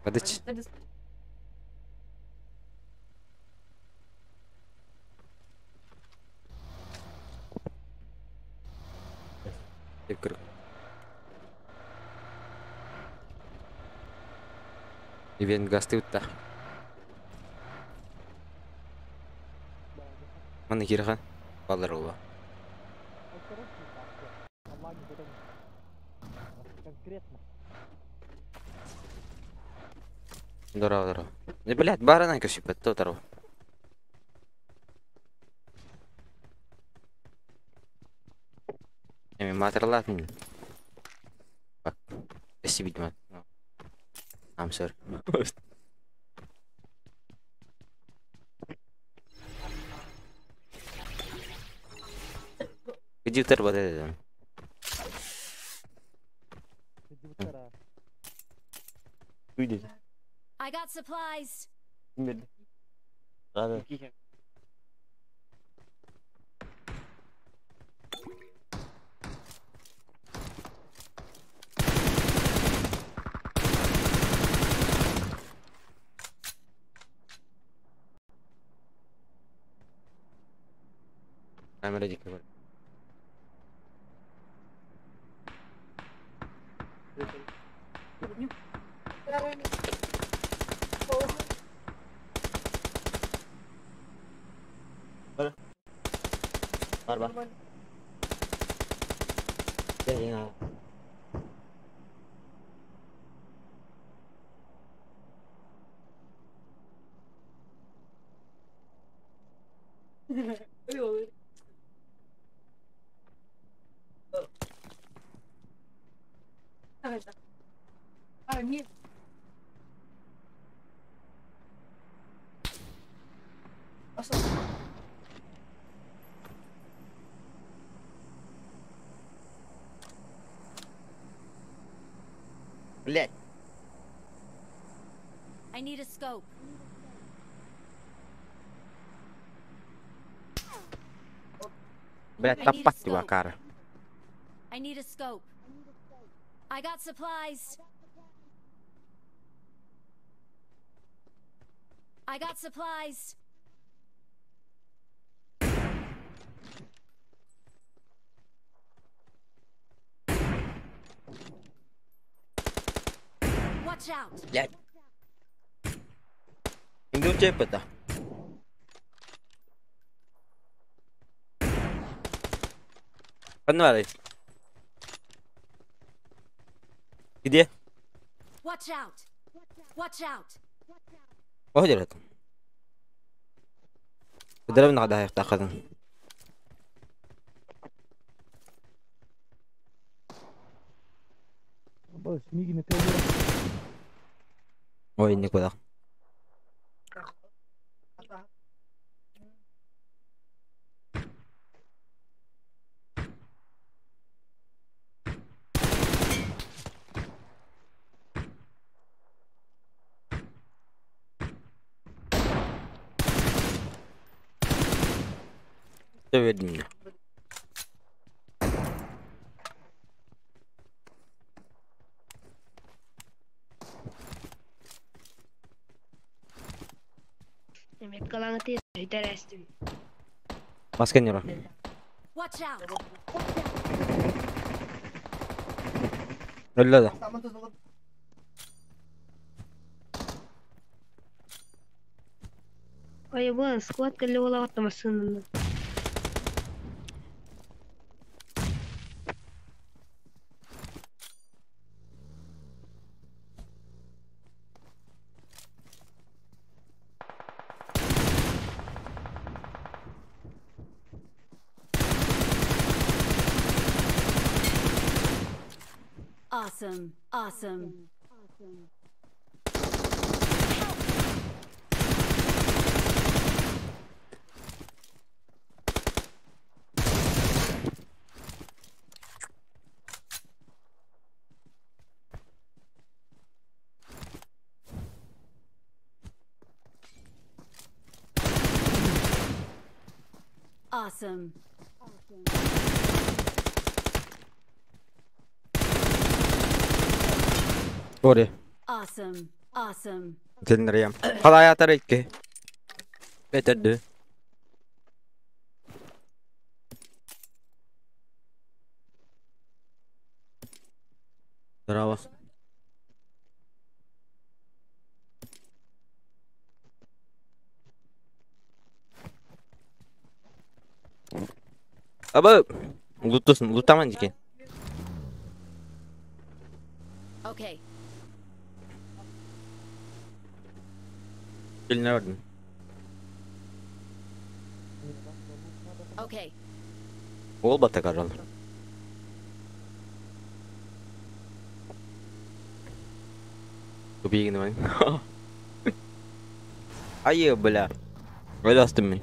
Подожди. Ивент гасты утта. Маны кирхан. Балар ола. Конкретно. Здорово, здорово. Не, блядь, барана кашипет, то здорово. Эми матерлатын. Bak. Спасибо, I'm sorry. Где вот это? Уйди. I got supplies. Ладно. I'm ready. Barba. Yeah. Блять. I need a scope. Блять, тапать его, кара. I need a scope. I got supplies. I got supplies. Watch out. Блять. Иду чепета. Погнали. Где? Watch out. Watch out. Ваһ ضربنا غدا يفتقدن. Ой, никуда. Dövedim. Masken yara. Watch out! Öyle de. Ой, вон, схватка для улавата машины. Awesome. Awesome. Awesome. Oraya. Awesome. Awesome. Senin Halaya atar ki. Beterdi. Bravo. Aba lootlusun, lootaman ki. Okay. Eline verdim. Okay. Ol batak aral. Тупик давай. Ай, бля. Öyle мен.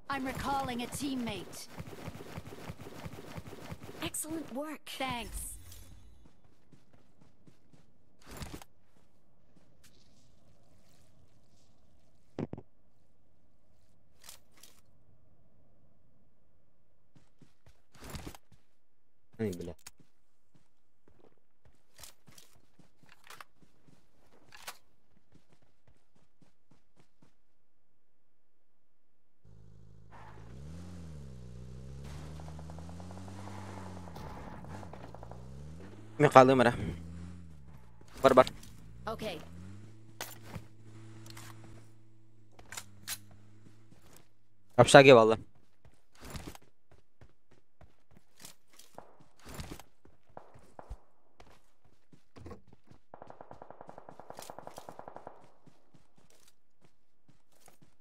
I'm recalling a teammate. Excellent work. Thanks. Ай, бля. Мен қалым ара. Бар бар. Okay. Общаге валла.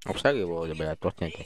Общаге валла, бля, точно это.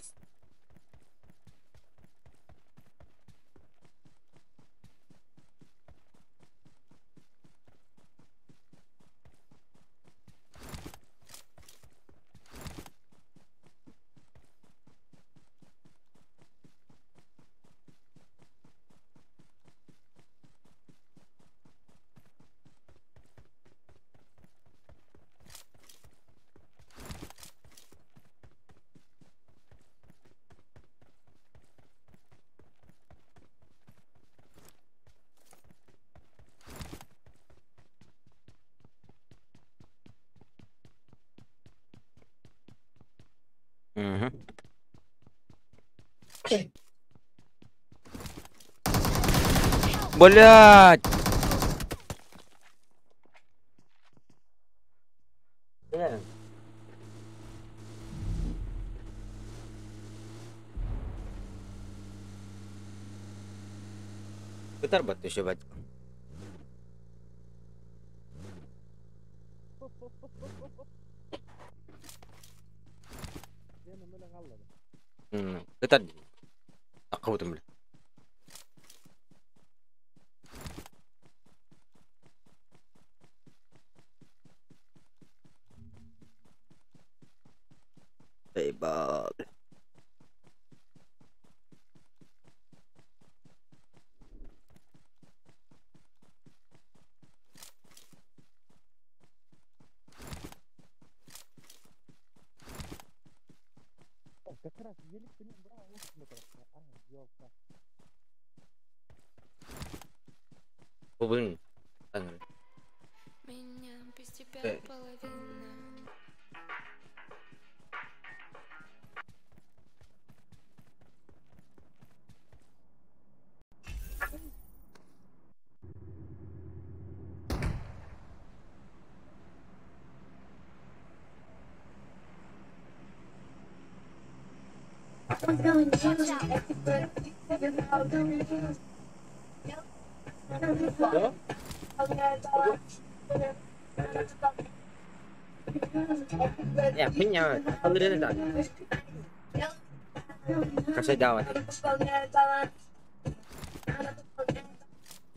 Угу. Блять! Кытар бат еще бат. Кытар. Акыбытым бля. Блин. Меня без тебя половина. Я понял,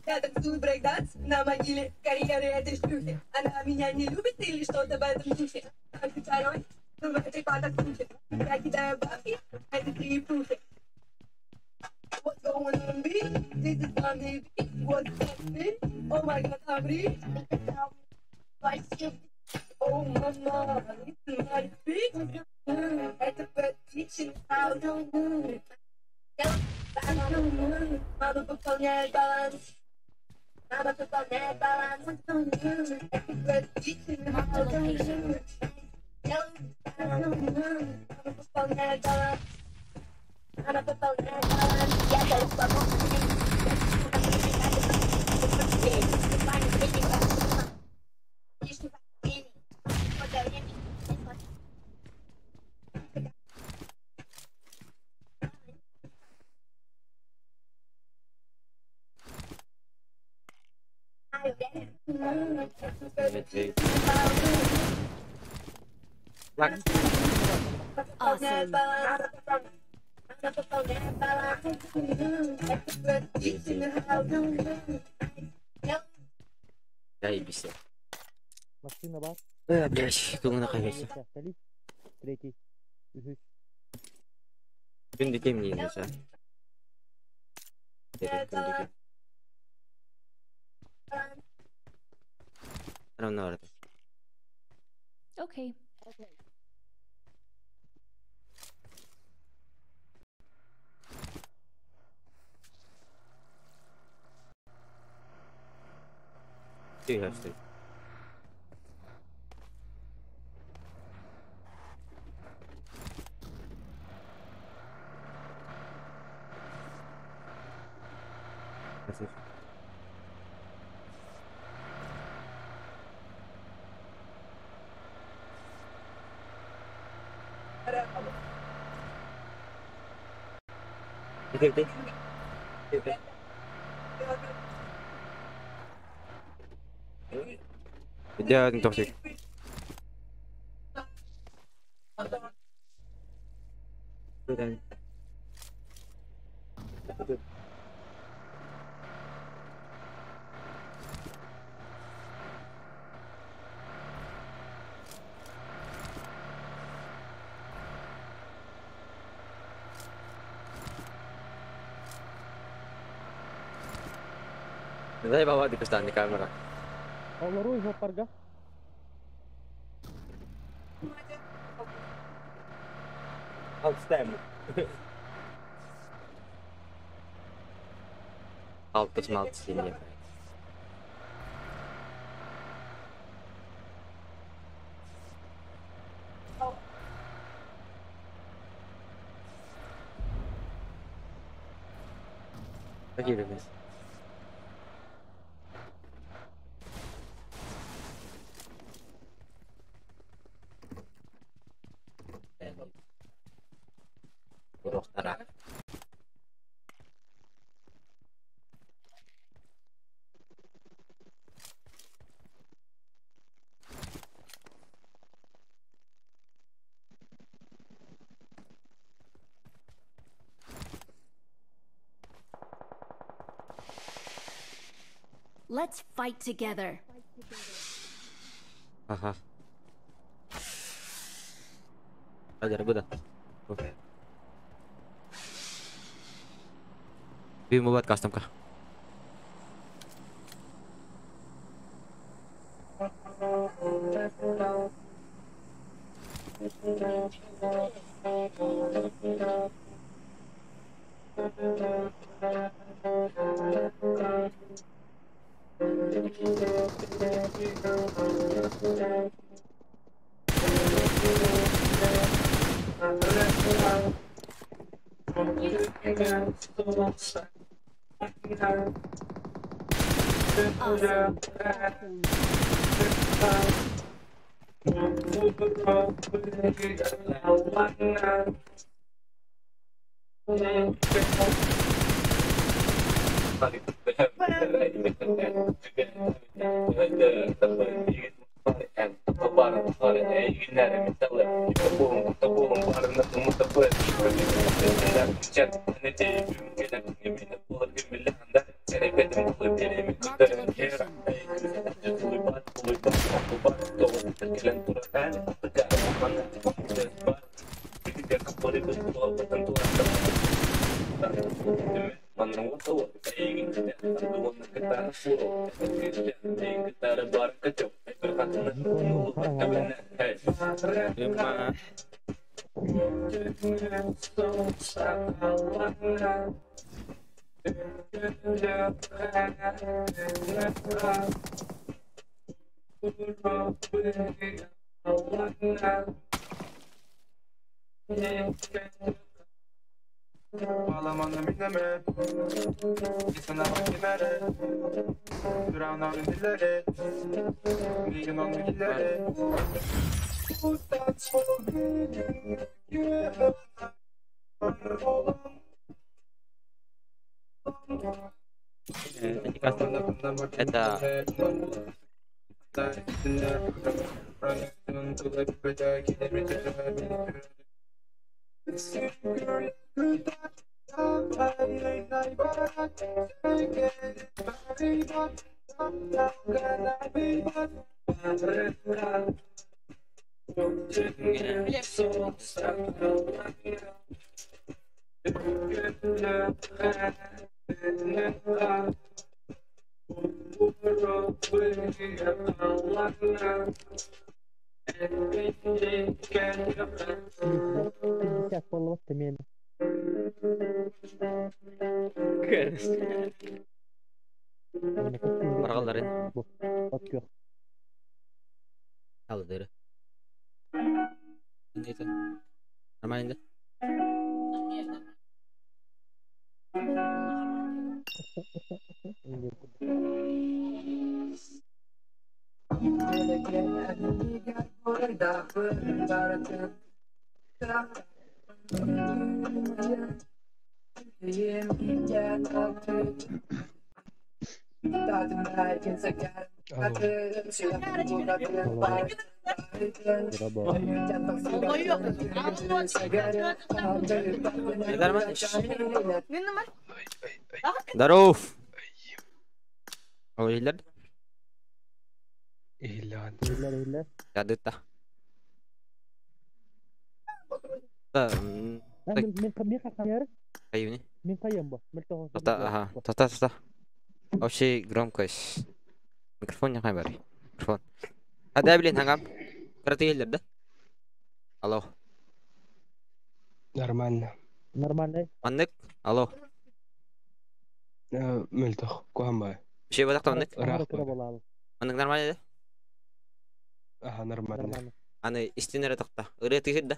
Я танцую брейк-данс на могиле карьеры этой шлюхи. Она меня не любит или что-то в этом духе. А ты второй, ну в этой потасухе. Я кидаю бабки, это три пухи. What's going on, B? This is my baby. What's happening? Oh my god, I'm rich. Oh mama, it's my bitch. Это bitch. Мама пополняет баланс. Мама пополняет баланс. Мама пополняет баланс. Мама пополняет баланс. Я даю свободу. Awesome. Заебись. Машина бар. Блядь, думаю, наконец-то. Третий. Күндү кем не за. Күндү. Равно orada. Okay. Do you have to? That's it. Okay. Okay. Я не тохтик. Дай баба di quest'anni camera. Олору жопарга. Алтыстайм. Алтыс малтыс не. Какие ребята? Let's fight together. Ага. Hadi bu da. Bir mubat custom ka. Awesome. Marked a location. Има. Это... Пятьдесят половата мен. Баргалларын. От көх. Алыдыры. Это. Нормально, да? Здоров! О, Иллер? Иллер. Иллер, Иллер. Ядыта. Да. Мен мен қаяр? Кайыны. Мен қаям ба? Тота, ага. Тота, тота. Вообще громкость. Микрофон не бар. Микрофон. А да, блин, хангам. Кратый Иллер, да? Алло. Нормально. Нормально. Маннык? Алло. Мөлтөх, куһан Вообще бодак маннык? Ыраах. Маннык нормально, да? Ага, нормально. Аны истинере тохта. Ырыа тыһыр да?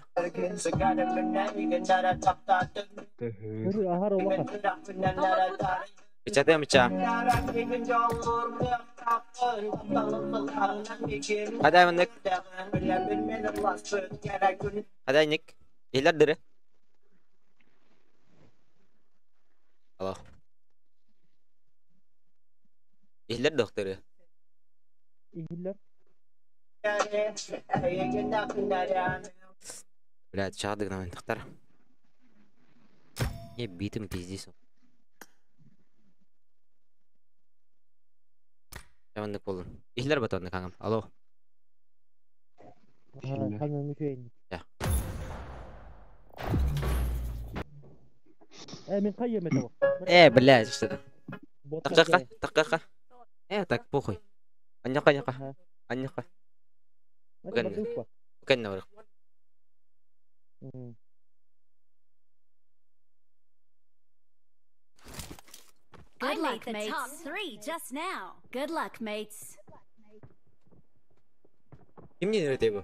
Печатаем ча. Хадай маннык. Хадай ник. Илер дыры. Алло. Илер докторы. Илер. Блядь, чагдык на тохтар. Не битым пиздец. Жамандык болдум. Илер батонны каңам. Алло. Ханан үчөйүн. Я. Мен кайым это. Блядь, что? Такка, такка. Так похуй. Аньяка, аньяка. Аньяка. Кенна бар. Good luck, the top three just now. Good luck, mates. Кимнин өтөй бу?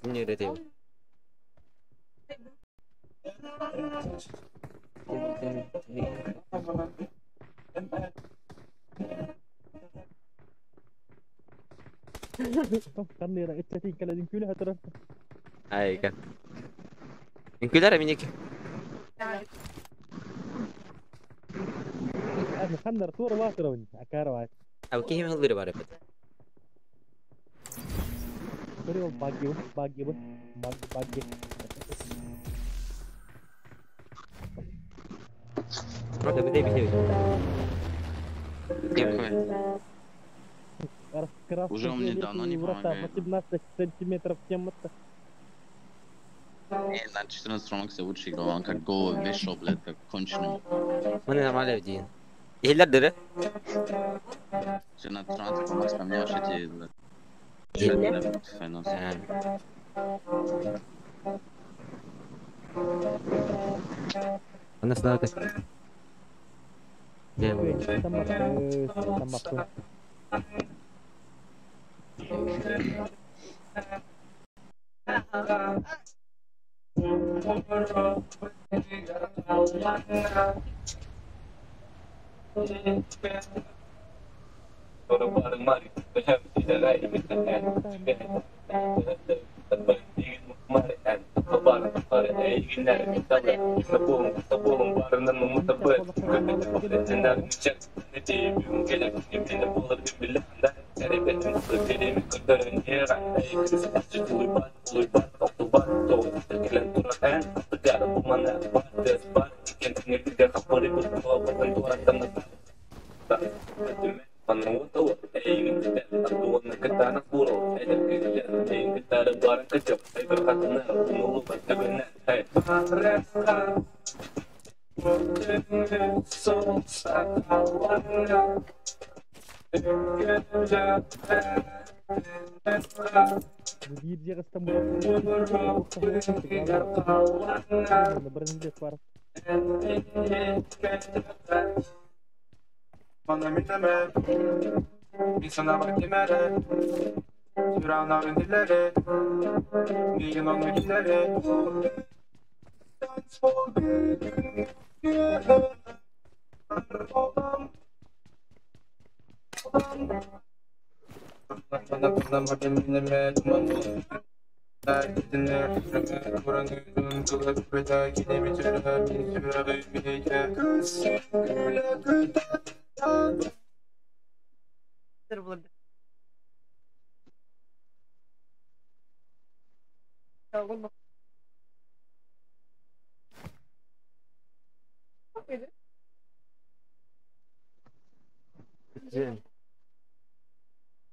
Кимнин өтөй бу? Канныра итчэтин кэлэн күлэ хатырар. Айга. Үҥкүүлэр эминики. Ханнар туора баатырабын. Акара баат. А кихим хыллыры бар эпет. Көрү ол багги багги багги багги. Правда, бите бите. Уже он мне давно не помогает. 18 сантиметров тема-то. Не, на 14 Pro Max лучше играл, он как голову вешал, блядь, как конченый. Мы нормально один. Ихиллер дыры. Все на 13 Pro Max поменял, что тебе, блядь. Она снова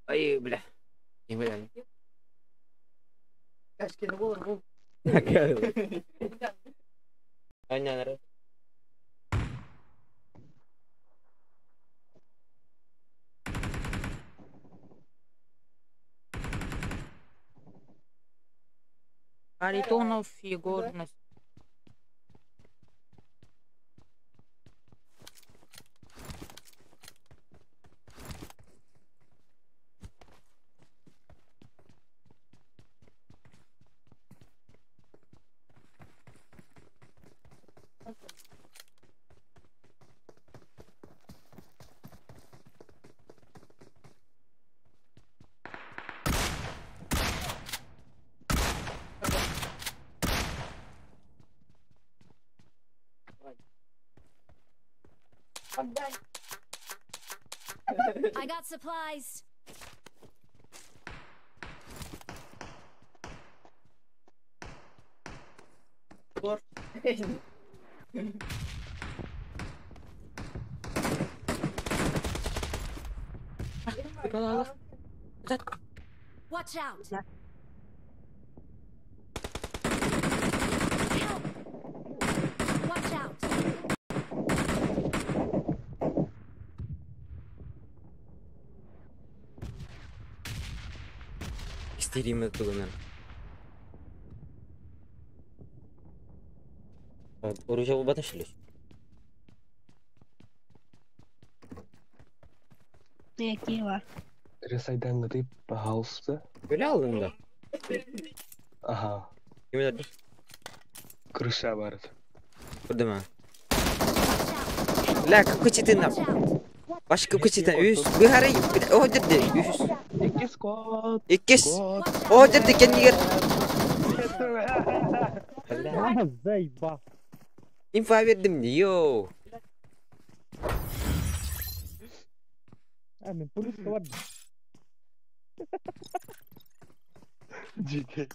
Ай, бля. Не бля. Аня, Харитонов Егор на I got supplies. Watch out. Help. Watch out. Истерим тугунан. Оружие булбатын шилеш. Какие? Ресайдаңгыты, пожалуйста. Öyle aldın da. Ага. Ким öldü? Крыша бар. Burada mı? La кучитин. Başka кучитин. Üç. Bir harı. O dedi. Üç. Икки скот. Иккис. O dedi kendi yer. Заеба. Инфа verdim yo. А, мен полис бар. Жеке.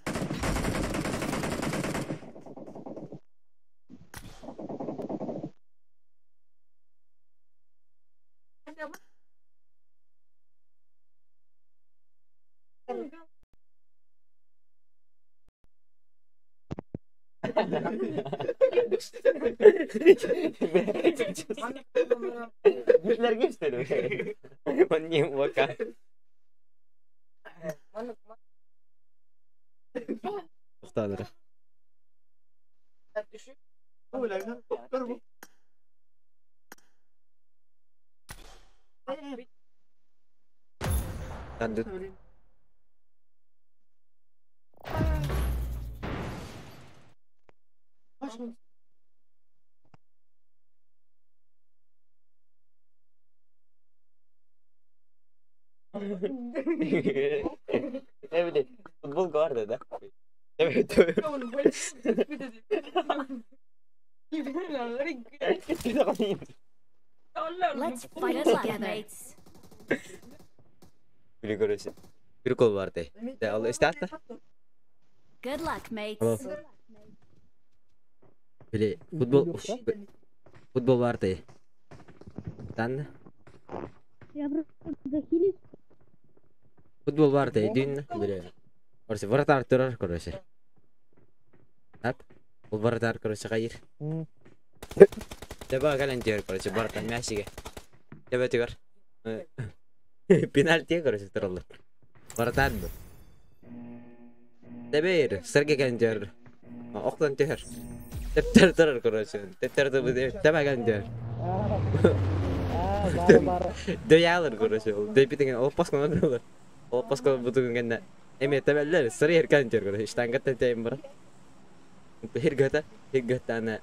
Güçler gösteriyor. Annem vaka. Toxtadır. Lan dur. Ne bileyim futbol vardı da. Evet evet. Let's fight together, mates. Biri короче. Прикол vardı. De al işte hatta. Good luck, mates. Bili futbol futbol vardı. Sen Я просто захилить. Futbol vardı dün bile. Короче, вратарь турар, короче. Ап. Ол вратарь, короче, кайыр. Теба кален diyor, короче, вратарь мясиге. Теба тигер. Пенальти, короче, туралар. Вратарь бу. Тебер, Сергей кален diyor. Октан тигер. Тептер турар, короче. Тептер теба кален diyor. Дөялар, короче. Депитеген ол паскан алар. Ол паскан бутугун генне. Эме тебеллер, сыры еркен diyor, короче. Штангаттан тейм бар. Hirgata, hirgatana.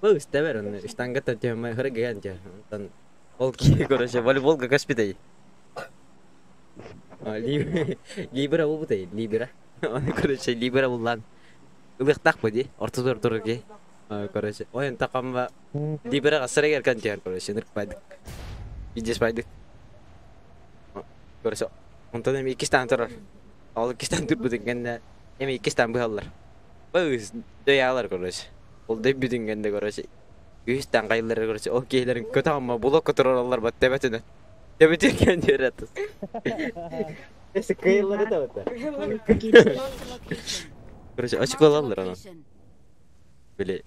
Bu istever onu. Штангаттан тейм хырган diyor. Онтон ол ки, короче, волейболга каспитай. Либера бу бутай, либера. Оны, короче, либера буллан. Ылыктак бу ди, ортодор туру ки. Короче, ойын такамба либера сыры еркен diyor, короче, нырк байдык. Видес байдык. Короче, онтон эми иккистан турар. Ол иккистан тур бутун эми иккистан быһаллар. Быз дөялар, короче. Ол дөй бүтүнгенде, короче. Үстен кайылар, короче, ол кейлерин көтө амма блокко туралар бат тебетүнө. Тебетүнген жер атыс. Эси кыйылары да бат. Короче, ачык алалар аны. Биле.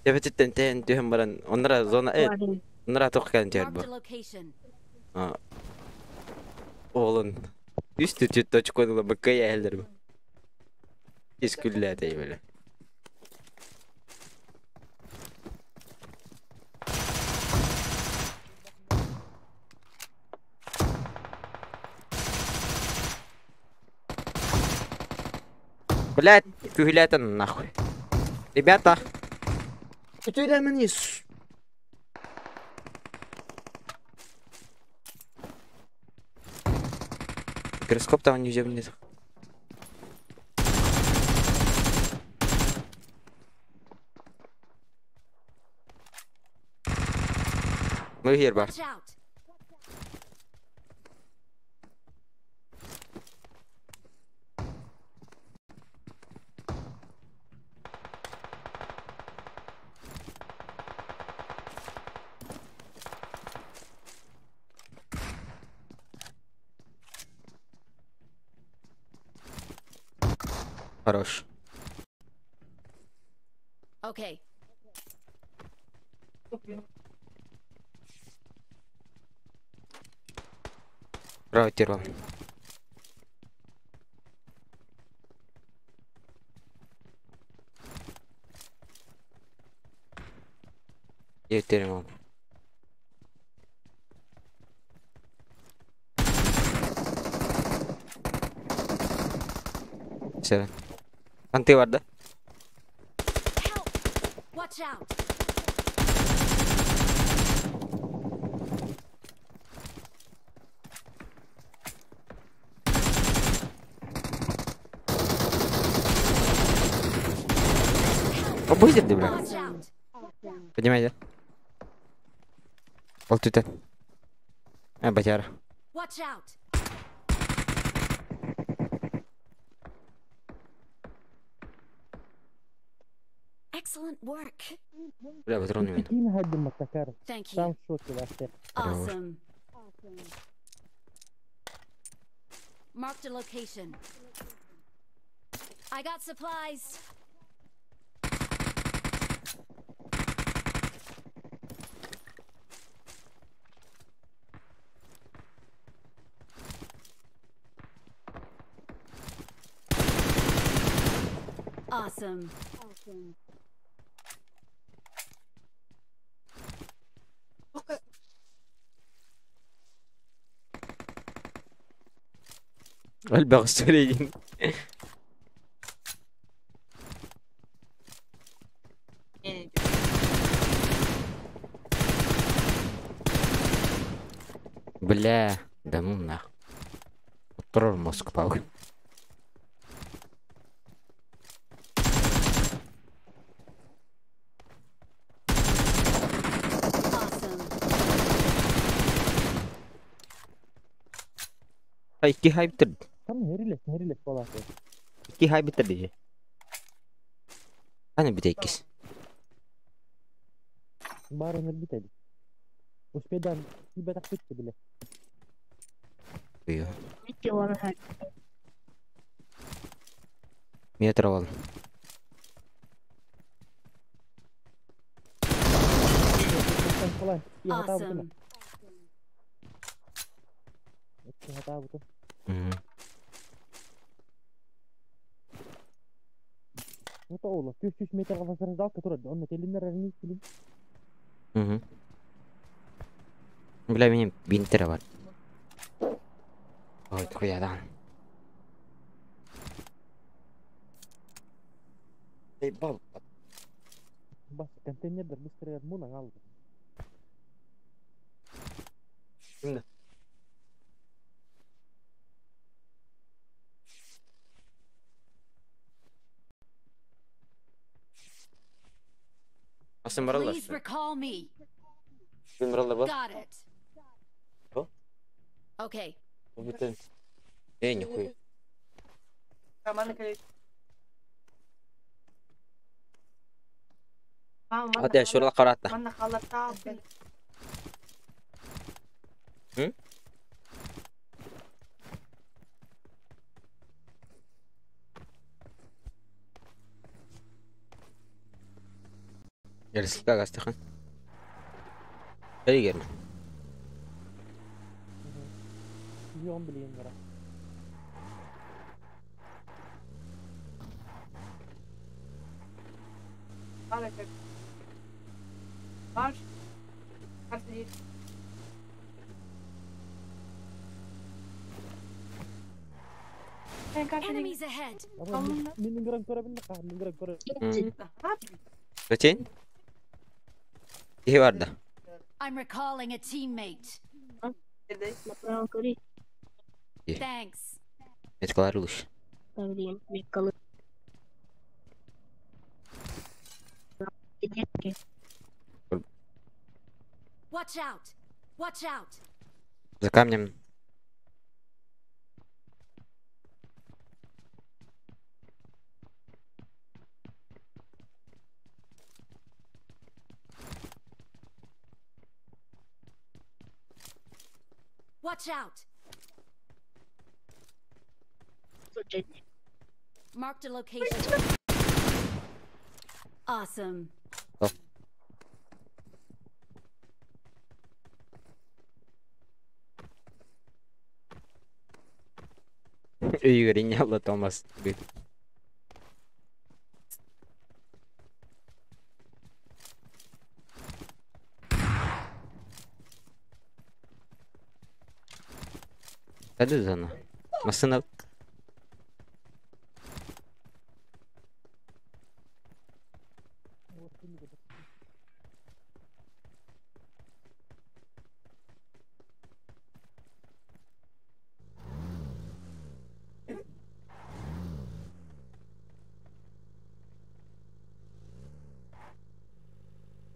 Тебетүттен тен түһөн баран, оннара зона э. Оннара токкан жер бу. А. Олун. Үстү түт точка койдула бу кыйылар бу. Ис күллә дей биле. Блять, күхләтен нахуй. Ребята. Күтүләмени. Микроскоп там не взял. Мы here, бар. Хорош. Okay. Право тервал. Я тервал. Сэрэн. Анты бар да? Help! Watch out! Обыден, бля. Watch out! Поднимай, да? Ол түтэн. А, батяра. Watch out! Excellent work. Бля, патроны мен. Ким хаддым мактакар. Thank you. Сам в шоке вообще. Awesome. Marked a location. I got supplies. Awesome. Элбэх сөйлейин. Бля, да ну нах. Оттурар Москва. Awesome. А икки хайптер. Там херилес, херилес болаты. Икки хайптер дии. Аны бите иккис. Барын битеди. Успедан кибе так битти биле. Уйу. Битти оны хай. Метр ал. Awesome. Ну то ола, 300 метр возрождалка турар, онно телиннер әрни килин. Угу. Бля, менин бинтер бар. Ой, хуядан. Эй, бал. Бас контейнердер быстрее мунан алды. Кимде? Асын баралар. Please recall me. Ким баралар бар? Got it. Что? Okay. Бүтін. Эй, нихуя. Ата, шурла каратта. Манна халата бен. М? Ярсылка гастыхан. Бери герме. Миллион билин бара. Бар. Бар. Enemies ahead. Мин гран көрө билме, мин гран көрө. Зачем? Кихи бар да. I'm recalling a teammate. Направо көрүй. Thanks. Меткалар лучше. Блин, меткалы. Watch out. Watch out. За камнем. Watch out. Marked a location. Awesome. Oh. Игорь не Томас. Hadi zana. Masına.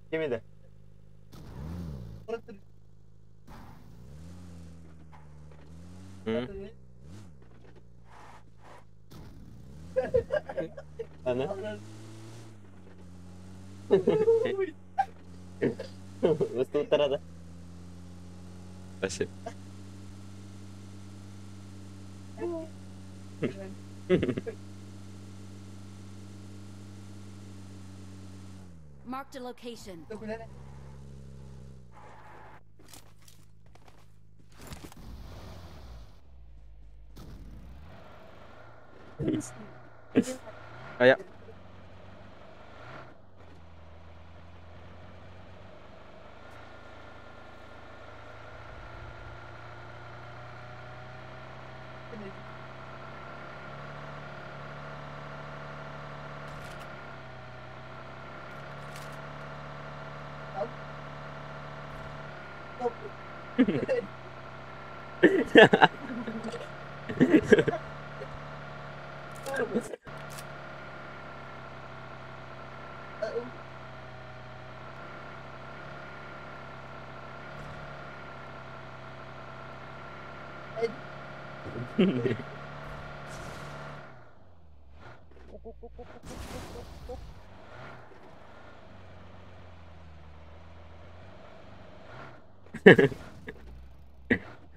Ким да? М? Аны? Устуттара да. Спасибо. Marked a location. А я.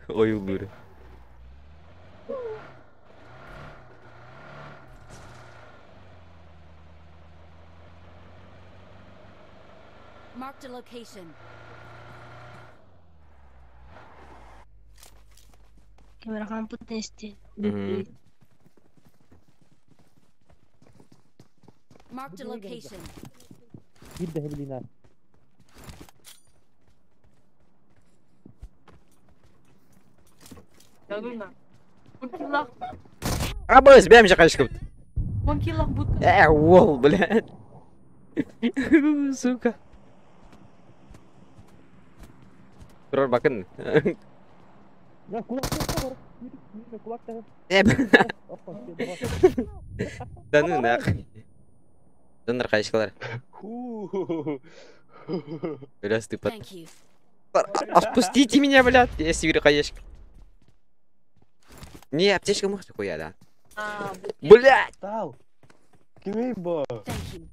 Ойулур. Marked a location. Камерахан путнести. Мгм. Marked a location. Биир да билина. Абыс, бэм же кайшкып. 10 килох будка. Вол, блядь. Сука. Турар бакын. Я кулак бар. Кулак та. Да ну нахуй. Донор кайшкалар. Бля, ты под... Thank you. Отпустите меня, блядь. Я сибирь хаешка. Не, аптечка может хуя, да. Блядь! Тал! Кимей бо? Thank you.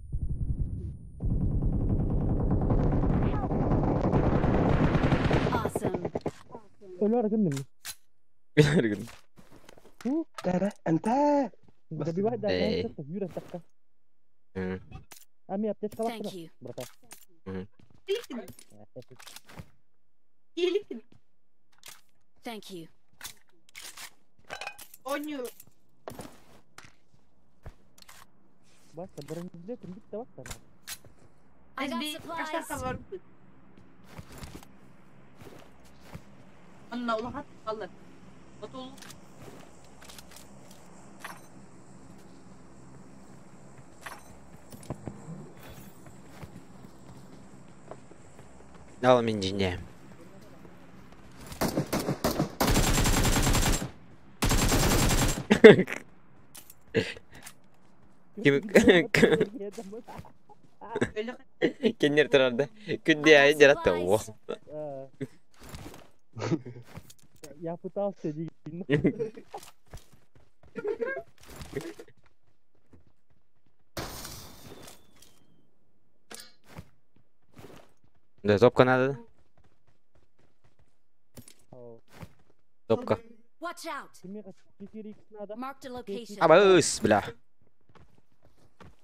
Awesome. Өлөр гынным. Өлөр Тара, анта! Забивай да, Эй. Юра такка. М. А ми аптечка Thank бар. you. Братан. Мгм. Thank you. Бasta, бронежилет бүт да бasta. I got supplies. Анна улахат алар. Отол. Дал мне. Ким Кеннер турарда. Күнде ай жаратты. О. Я пытался деген. Да, топка надо. Топка. Watch out. Надо. Marked a location. Абыс, бля.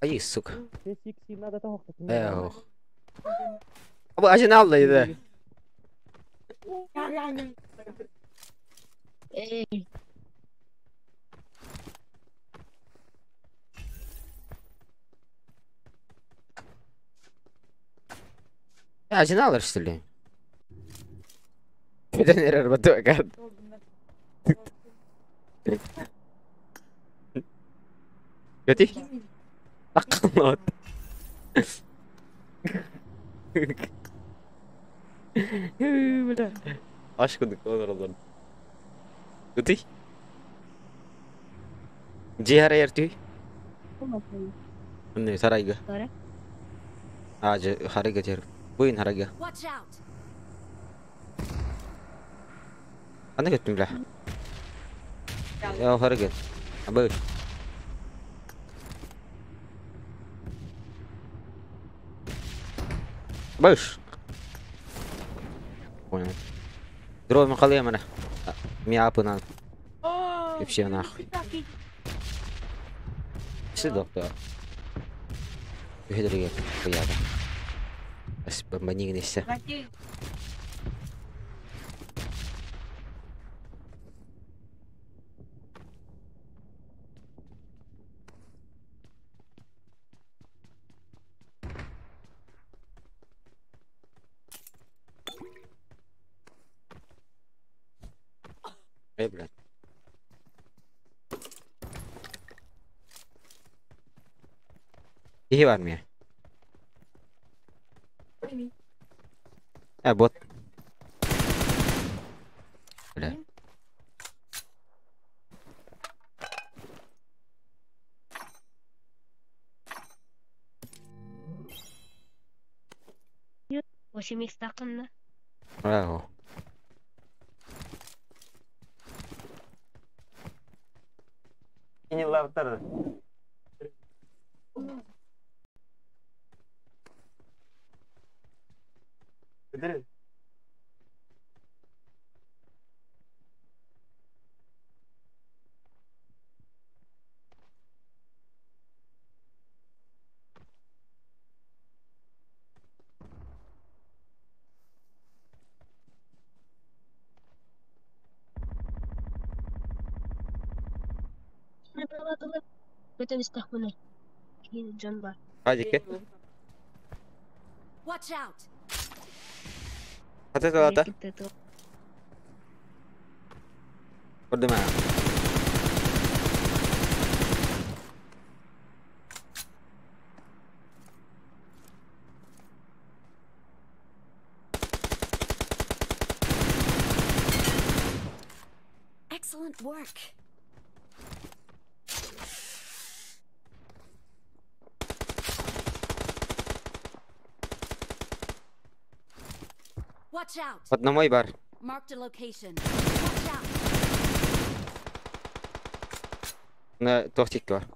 Ай, сука. 6x надо того. Эх. Абы ажын алды. Эй. Ажын алыр, что ли? Педенер батуагат. Göti? Akıllı. Бля. Ашкындык олар олар. Göti? Жихара ертүй? Не, сарайга. Сара? А, же, харайга жер. Buyun harga. Watch out! Аны көттүм бля. Я harga. Абы. Быш. Понял. Дрон махалыя мана. Миапы на. И все нахуй. Все доктор. Үһүдэригэр хуяда. Ас бомбанигнессе. Эй, блядь. Киһи бар мия. Э, бот. Бля. Восемь икс тақынна. Браво. Кини лавтар. Көтөр. Көтөн истахмына. Жон бар. Хадики. Watch out! Хата талата. Көрдүм аа. Excellent work. Watch out! Одномой бар. Marked a location. Watch out! На тохтик бар.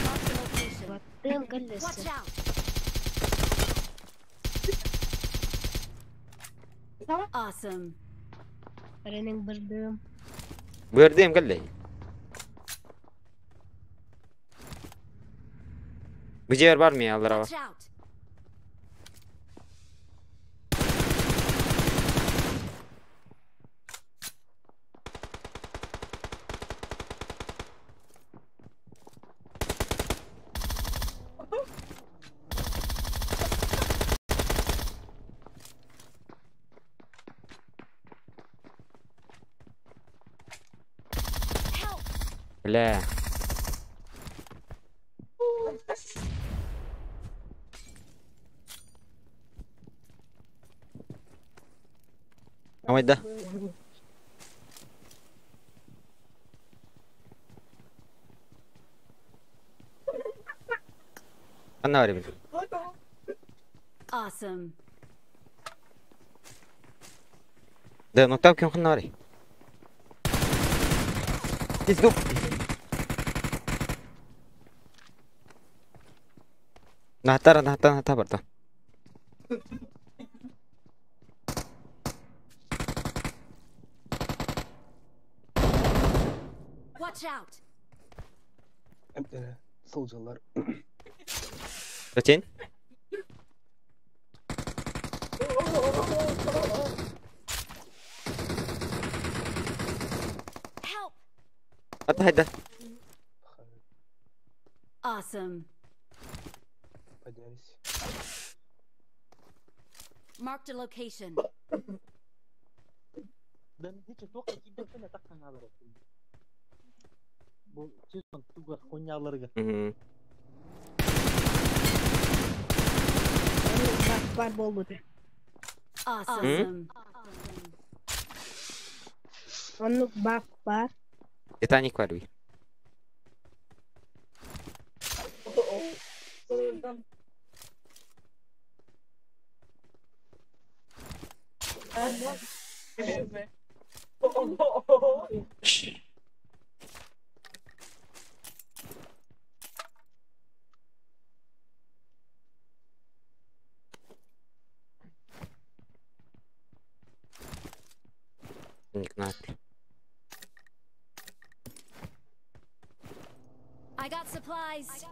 Marked a location. Тыл кэллэсэ. Watch out! Awesome. Ренең бирдим. Бырдым кэллэй. Бу жер бар ми аллара Watch out! Help! Бля. Амайда. Анна бар бит. Awesome. Да, ноктап ким ханна бар. Let's go. Нахтара, нахтара, нахтара барда. Watch out! Сылдьаллар. Зачем? Help! Ата хайда. Awesome. Поднялись. Marked a location. Да, hiç to'q ikki taqqa nalari. Бу сезон тугар хуньяларыгар. Бар болбут. Awesome. Оннук бак бар. Титаник бар би. Ник на. I got supplies.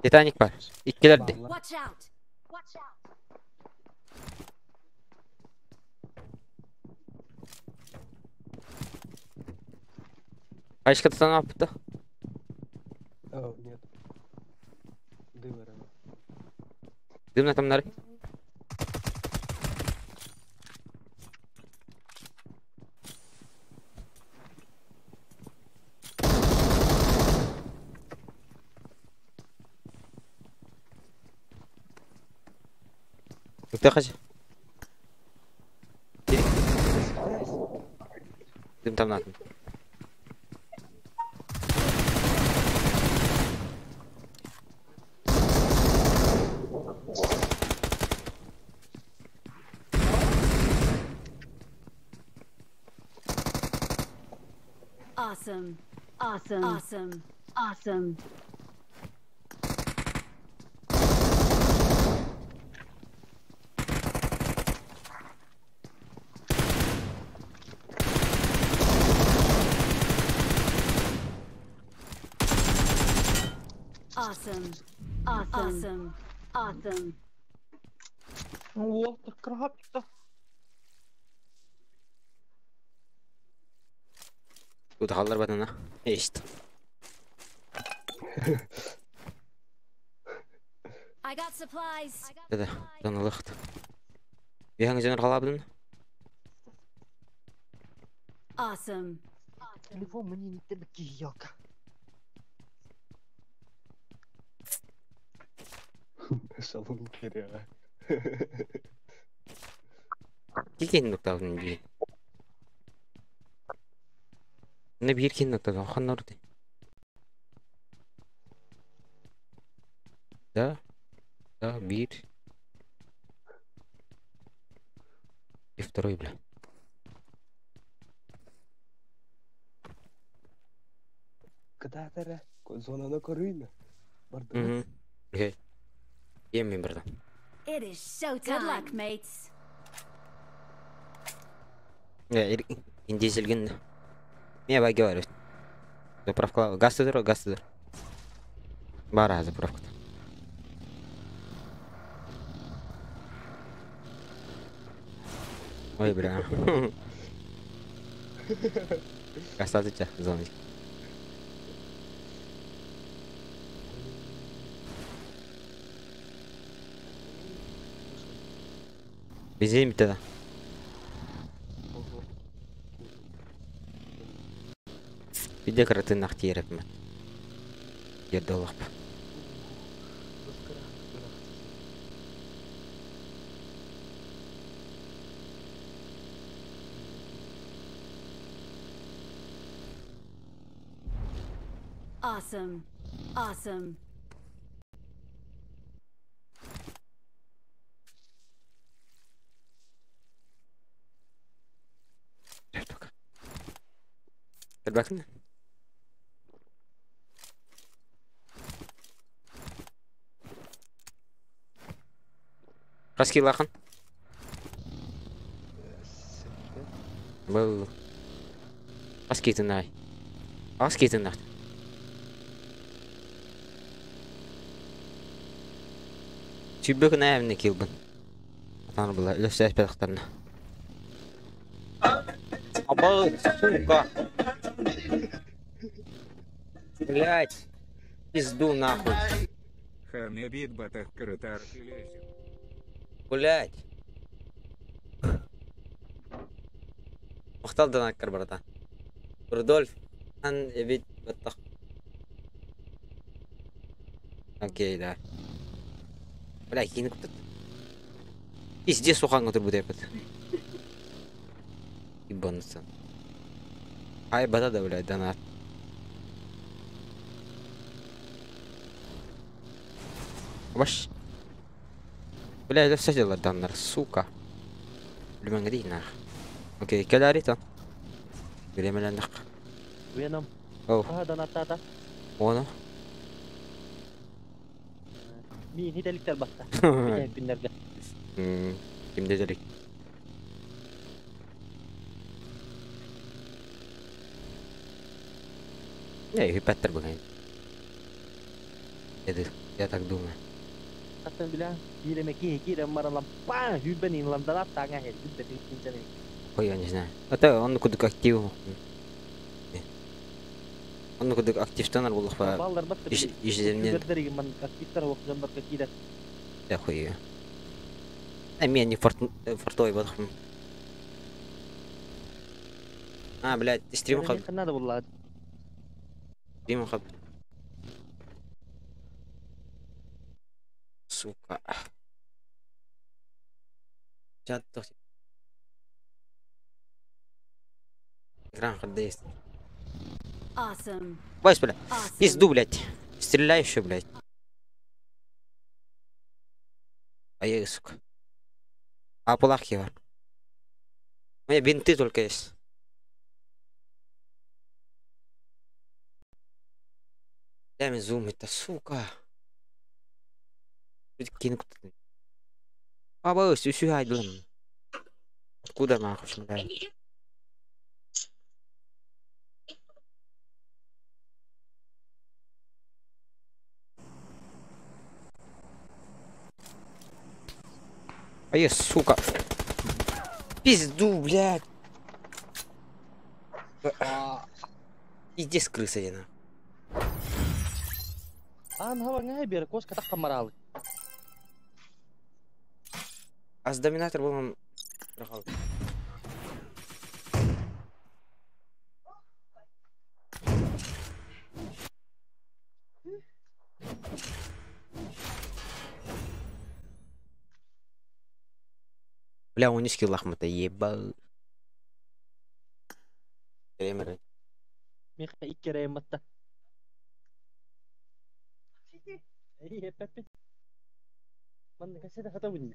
Титаник бар. Иккилерди. Watch out. Watch out. Кайшка тутан апты. О, нет. Дым рано. Дым на тамнары. Үктэ хажы. Дым тамнатын. Awesome. Awesome. Awesome. Awesome. Awesome. Awesome. Awesome. Awesome. What the crap? Удаллар батана. Эшт. I got supplies. Да, данылыхт. Биһаң жанар халабын. Awesome. Телефон мне не тебе киялка. Шалом кереға. Кикен ноктабын би. Не бир кин ноктабын ханнар ди. Да. Да, бир. И второй, бля. Кытаатара, зонаны көрүйін. Барды. Угу. Окей. Ем мен бірді. It is showtime. Good luck, mates. Индизелген. Не баги бар. Заправка газ тұр, газ тұр. Бар заправка. Ой, бля. Газ тұр, зона. Бензин битте да. Биде каратын нахтиерепме. Жерде олақ. Awesome. Awesome. Bakın. Қас килахан? Бұл. Қас кетін ай. Қас кетін ай. Сүйбөкін әміне келбін. Атаны бұла, үлесі әспәдіқтарына. Абы, сука. Блять. Пизду нахуй. Блять. Махтал донаккар барата. Рудольф ан эбит баттах. Окей, да. Бля, кини куттат. Пиздец суханга турбут эпит. Ебануться. Ай, бата да, блядь, донат. Ваш. Бля, это все дело даннар, сука. Блин, нах. Окей, кэлээри Биремеленнах. Веном. Оу. Аха донаттаата. Ону. Миин хителиктер баста. Бүтэн күннэргэ. Кимде делик. Не, хипаттер бүгін. Это, я так думаю. Аттан билэн кииреме киһи киирэн баран па хүбэн инлам донаттааҥа хер хүббэтин кинчэни. Ой, я не знаю. Это он кудук актив. Он кудук активтанар буллах ба. Баллар батта. Ишземнен. Күбердер ман активтар окжандарга киирэр. Я хуй. А меня не форт фортой бадхм. А, блядь, стрим хаб. Надо булла. Стрим хаб. Сука. Чат Экран есть. Awesome. Вась, бля. Awesome. Пизду, блядь. Стреляй еще, блядь. А я, сука. А плахи бар. У меня бинты только есть. Дай мне зум, это сука. Кину А, все, все, блин. Откуда нахуй, блядь? А я, сука. Пизду, блядь. Пиздец, крыса я. Ан хаваңа бер кошка такка маралы. А с доминатор был Бля, он низкий лахмата, ебал. Кремер. Миха иккерейм батта. Эй, пеппи. Манна кассета хатабын.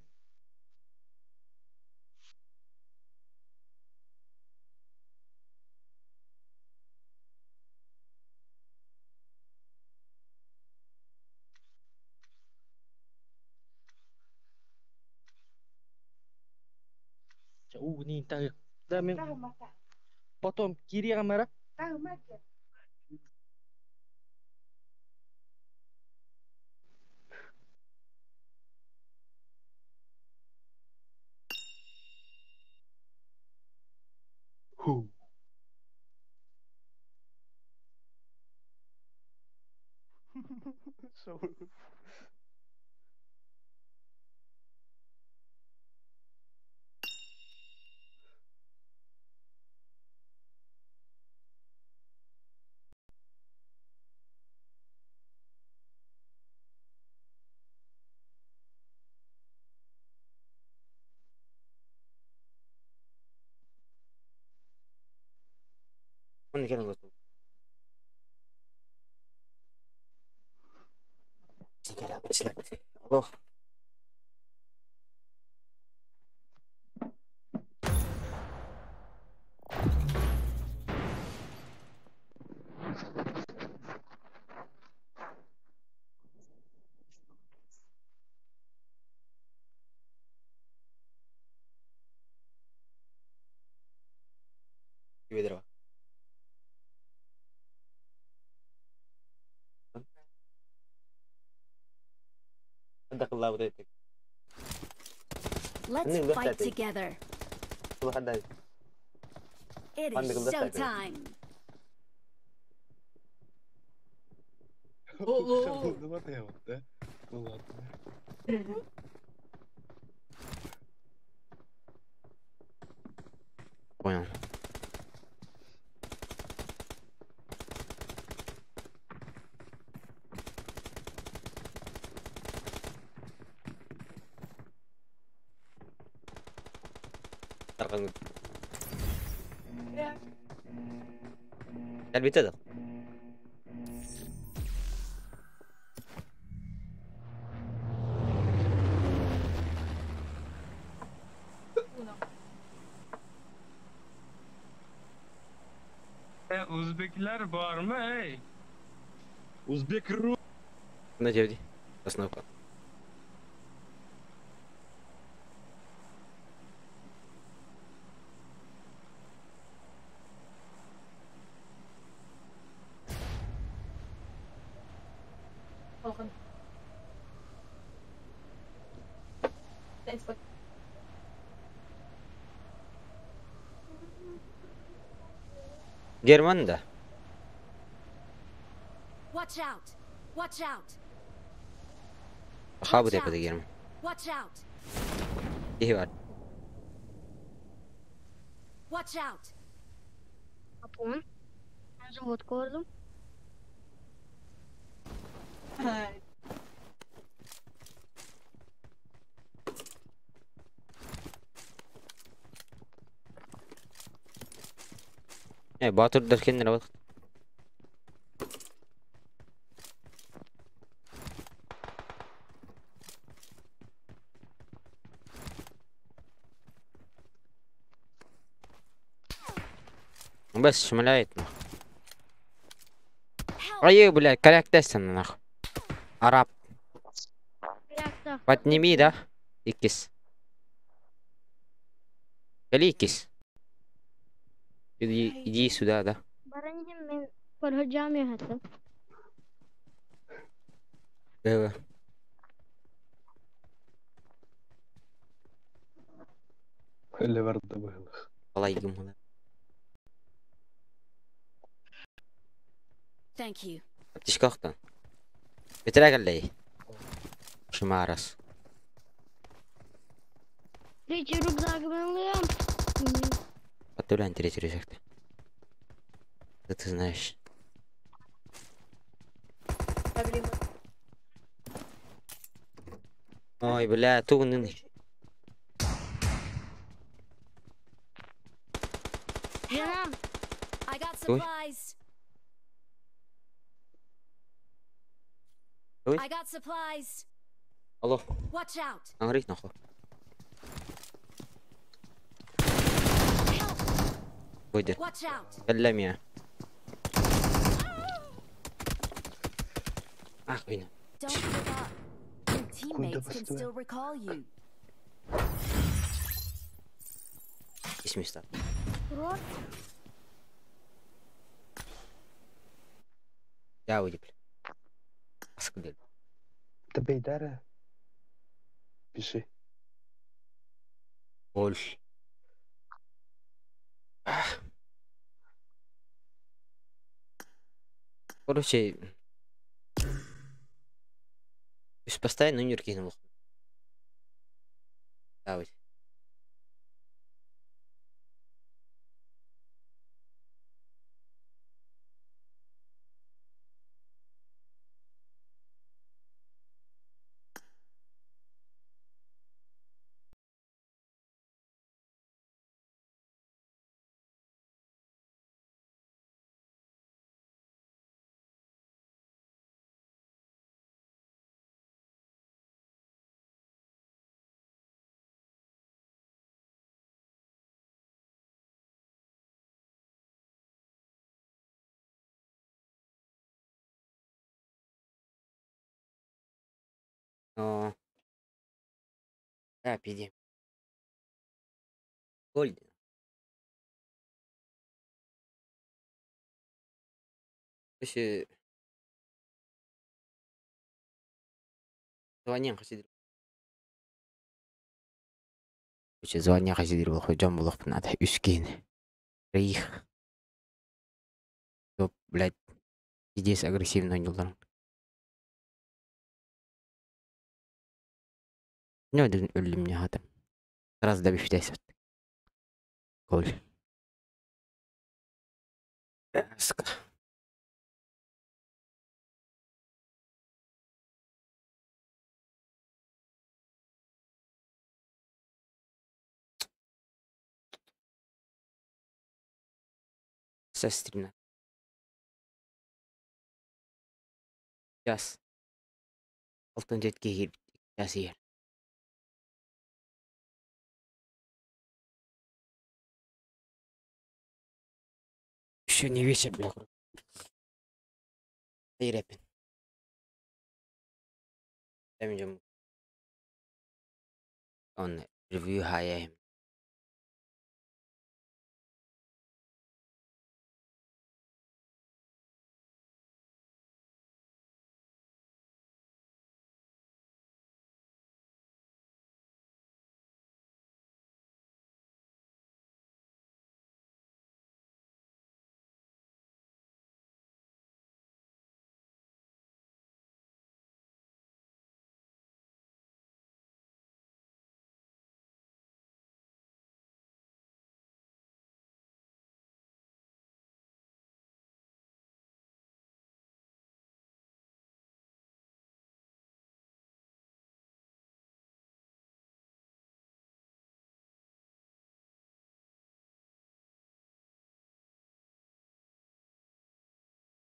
Да, мен потом кири камера. Ху. Он не готов. Алло. Ведро. Let's fight together. It is showtime. Да? Ну ладно. Понял. Кэлбитэ да? O'zbeklar bormi, ey? Узбек ру. На девять. Остановка. Алхан. Герман да? Watch out! Watch out! Хабы деп Герман. Watch out! Киһи бар. Watch out! Апон. Завод көрдүм. Э, Батырдар кеннер бат. Бес шмаляет нахуй. Ай, блядь, корректесен нахуй. Араб. Подними, да? Икис. Кали икис. Иди, иди сюда, да. Бараньим мен көрһөжам яхата. Э, Или барда быһылых. Алай гымына. Thank you. Аптечкахтан. Бетере кэллэй. Шымарас. Третий рюкзак мен ылыам. Подтавляем третий рюкзак. Да ты знаешь. Ой, бля, тугунын. Жанам. I got Ой. supplies. Ой. I got supplies. Алло. Watch out! Аңрыйт нахуй. Выйди. Watch out! Кэллэмиэ. Ах, вина. Don't give up. Your teammates can still recall you. Ис места. Рот. Я выйди, бля. Аскы Табейдара. Пиши. Боль. Короче, то есть постоянно нюркин был. Давай. Но... Да, пиди. Гольден. Короче... Звоним, хасидир. Короче, звоним, хасидир, был хоть был надо үскин. Рейх. Топ, блядь. Здесь агрессивно не. Ne өллүм ньаһатым. Раз да бүфтээсэт. Гол. Сука. Сестрина. Час. Алтын жетке киирбит. Час иһэр. Еще не вечер, бля. Ирэпин. Эм Он ревью хаяем.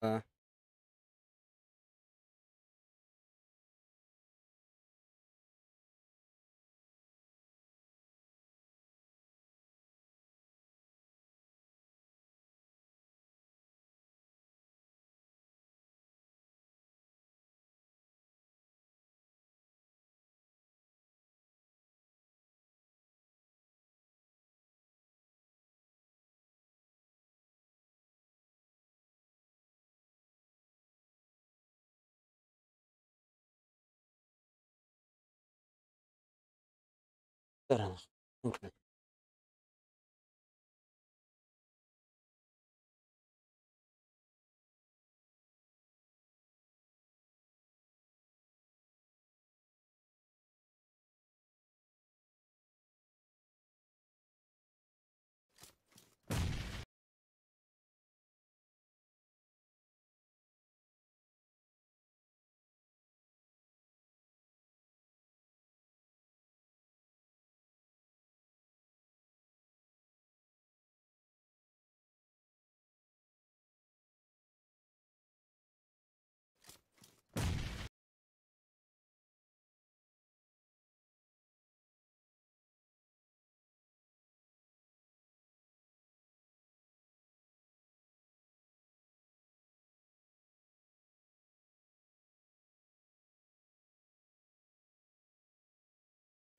А. Таранах.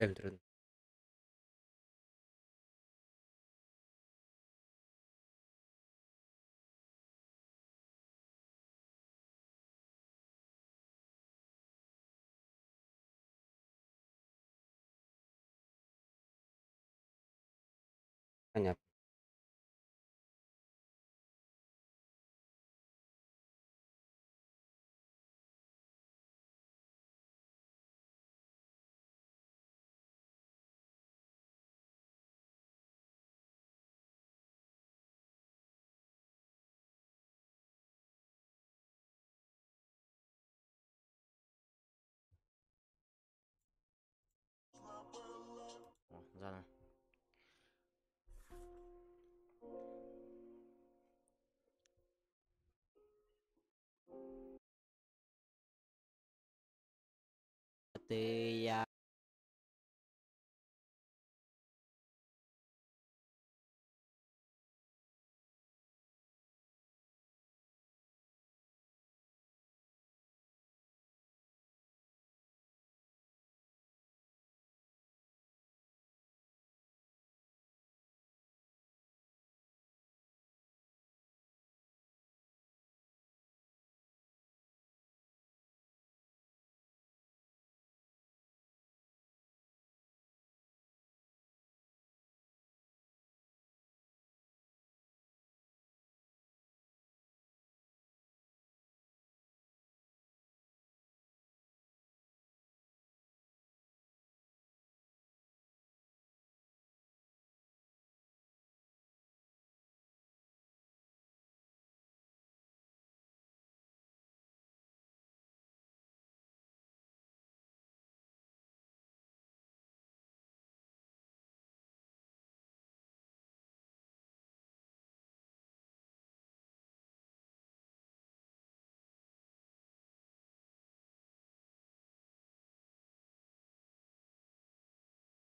Öldürün. Понятно. О, заново. Ты я.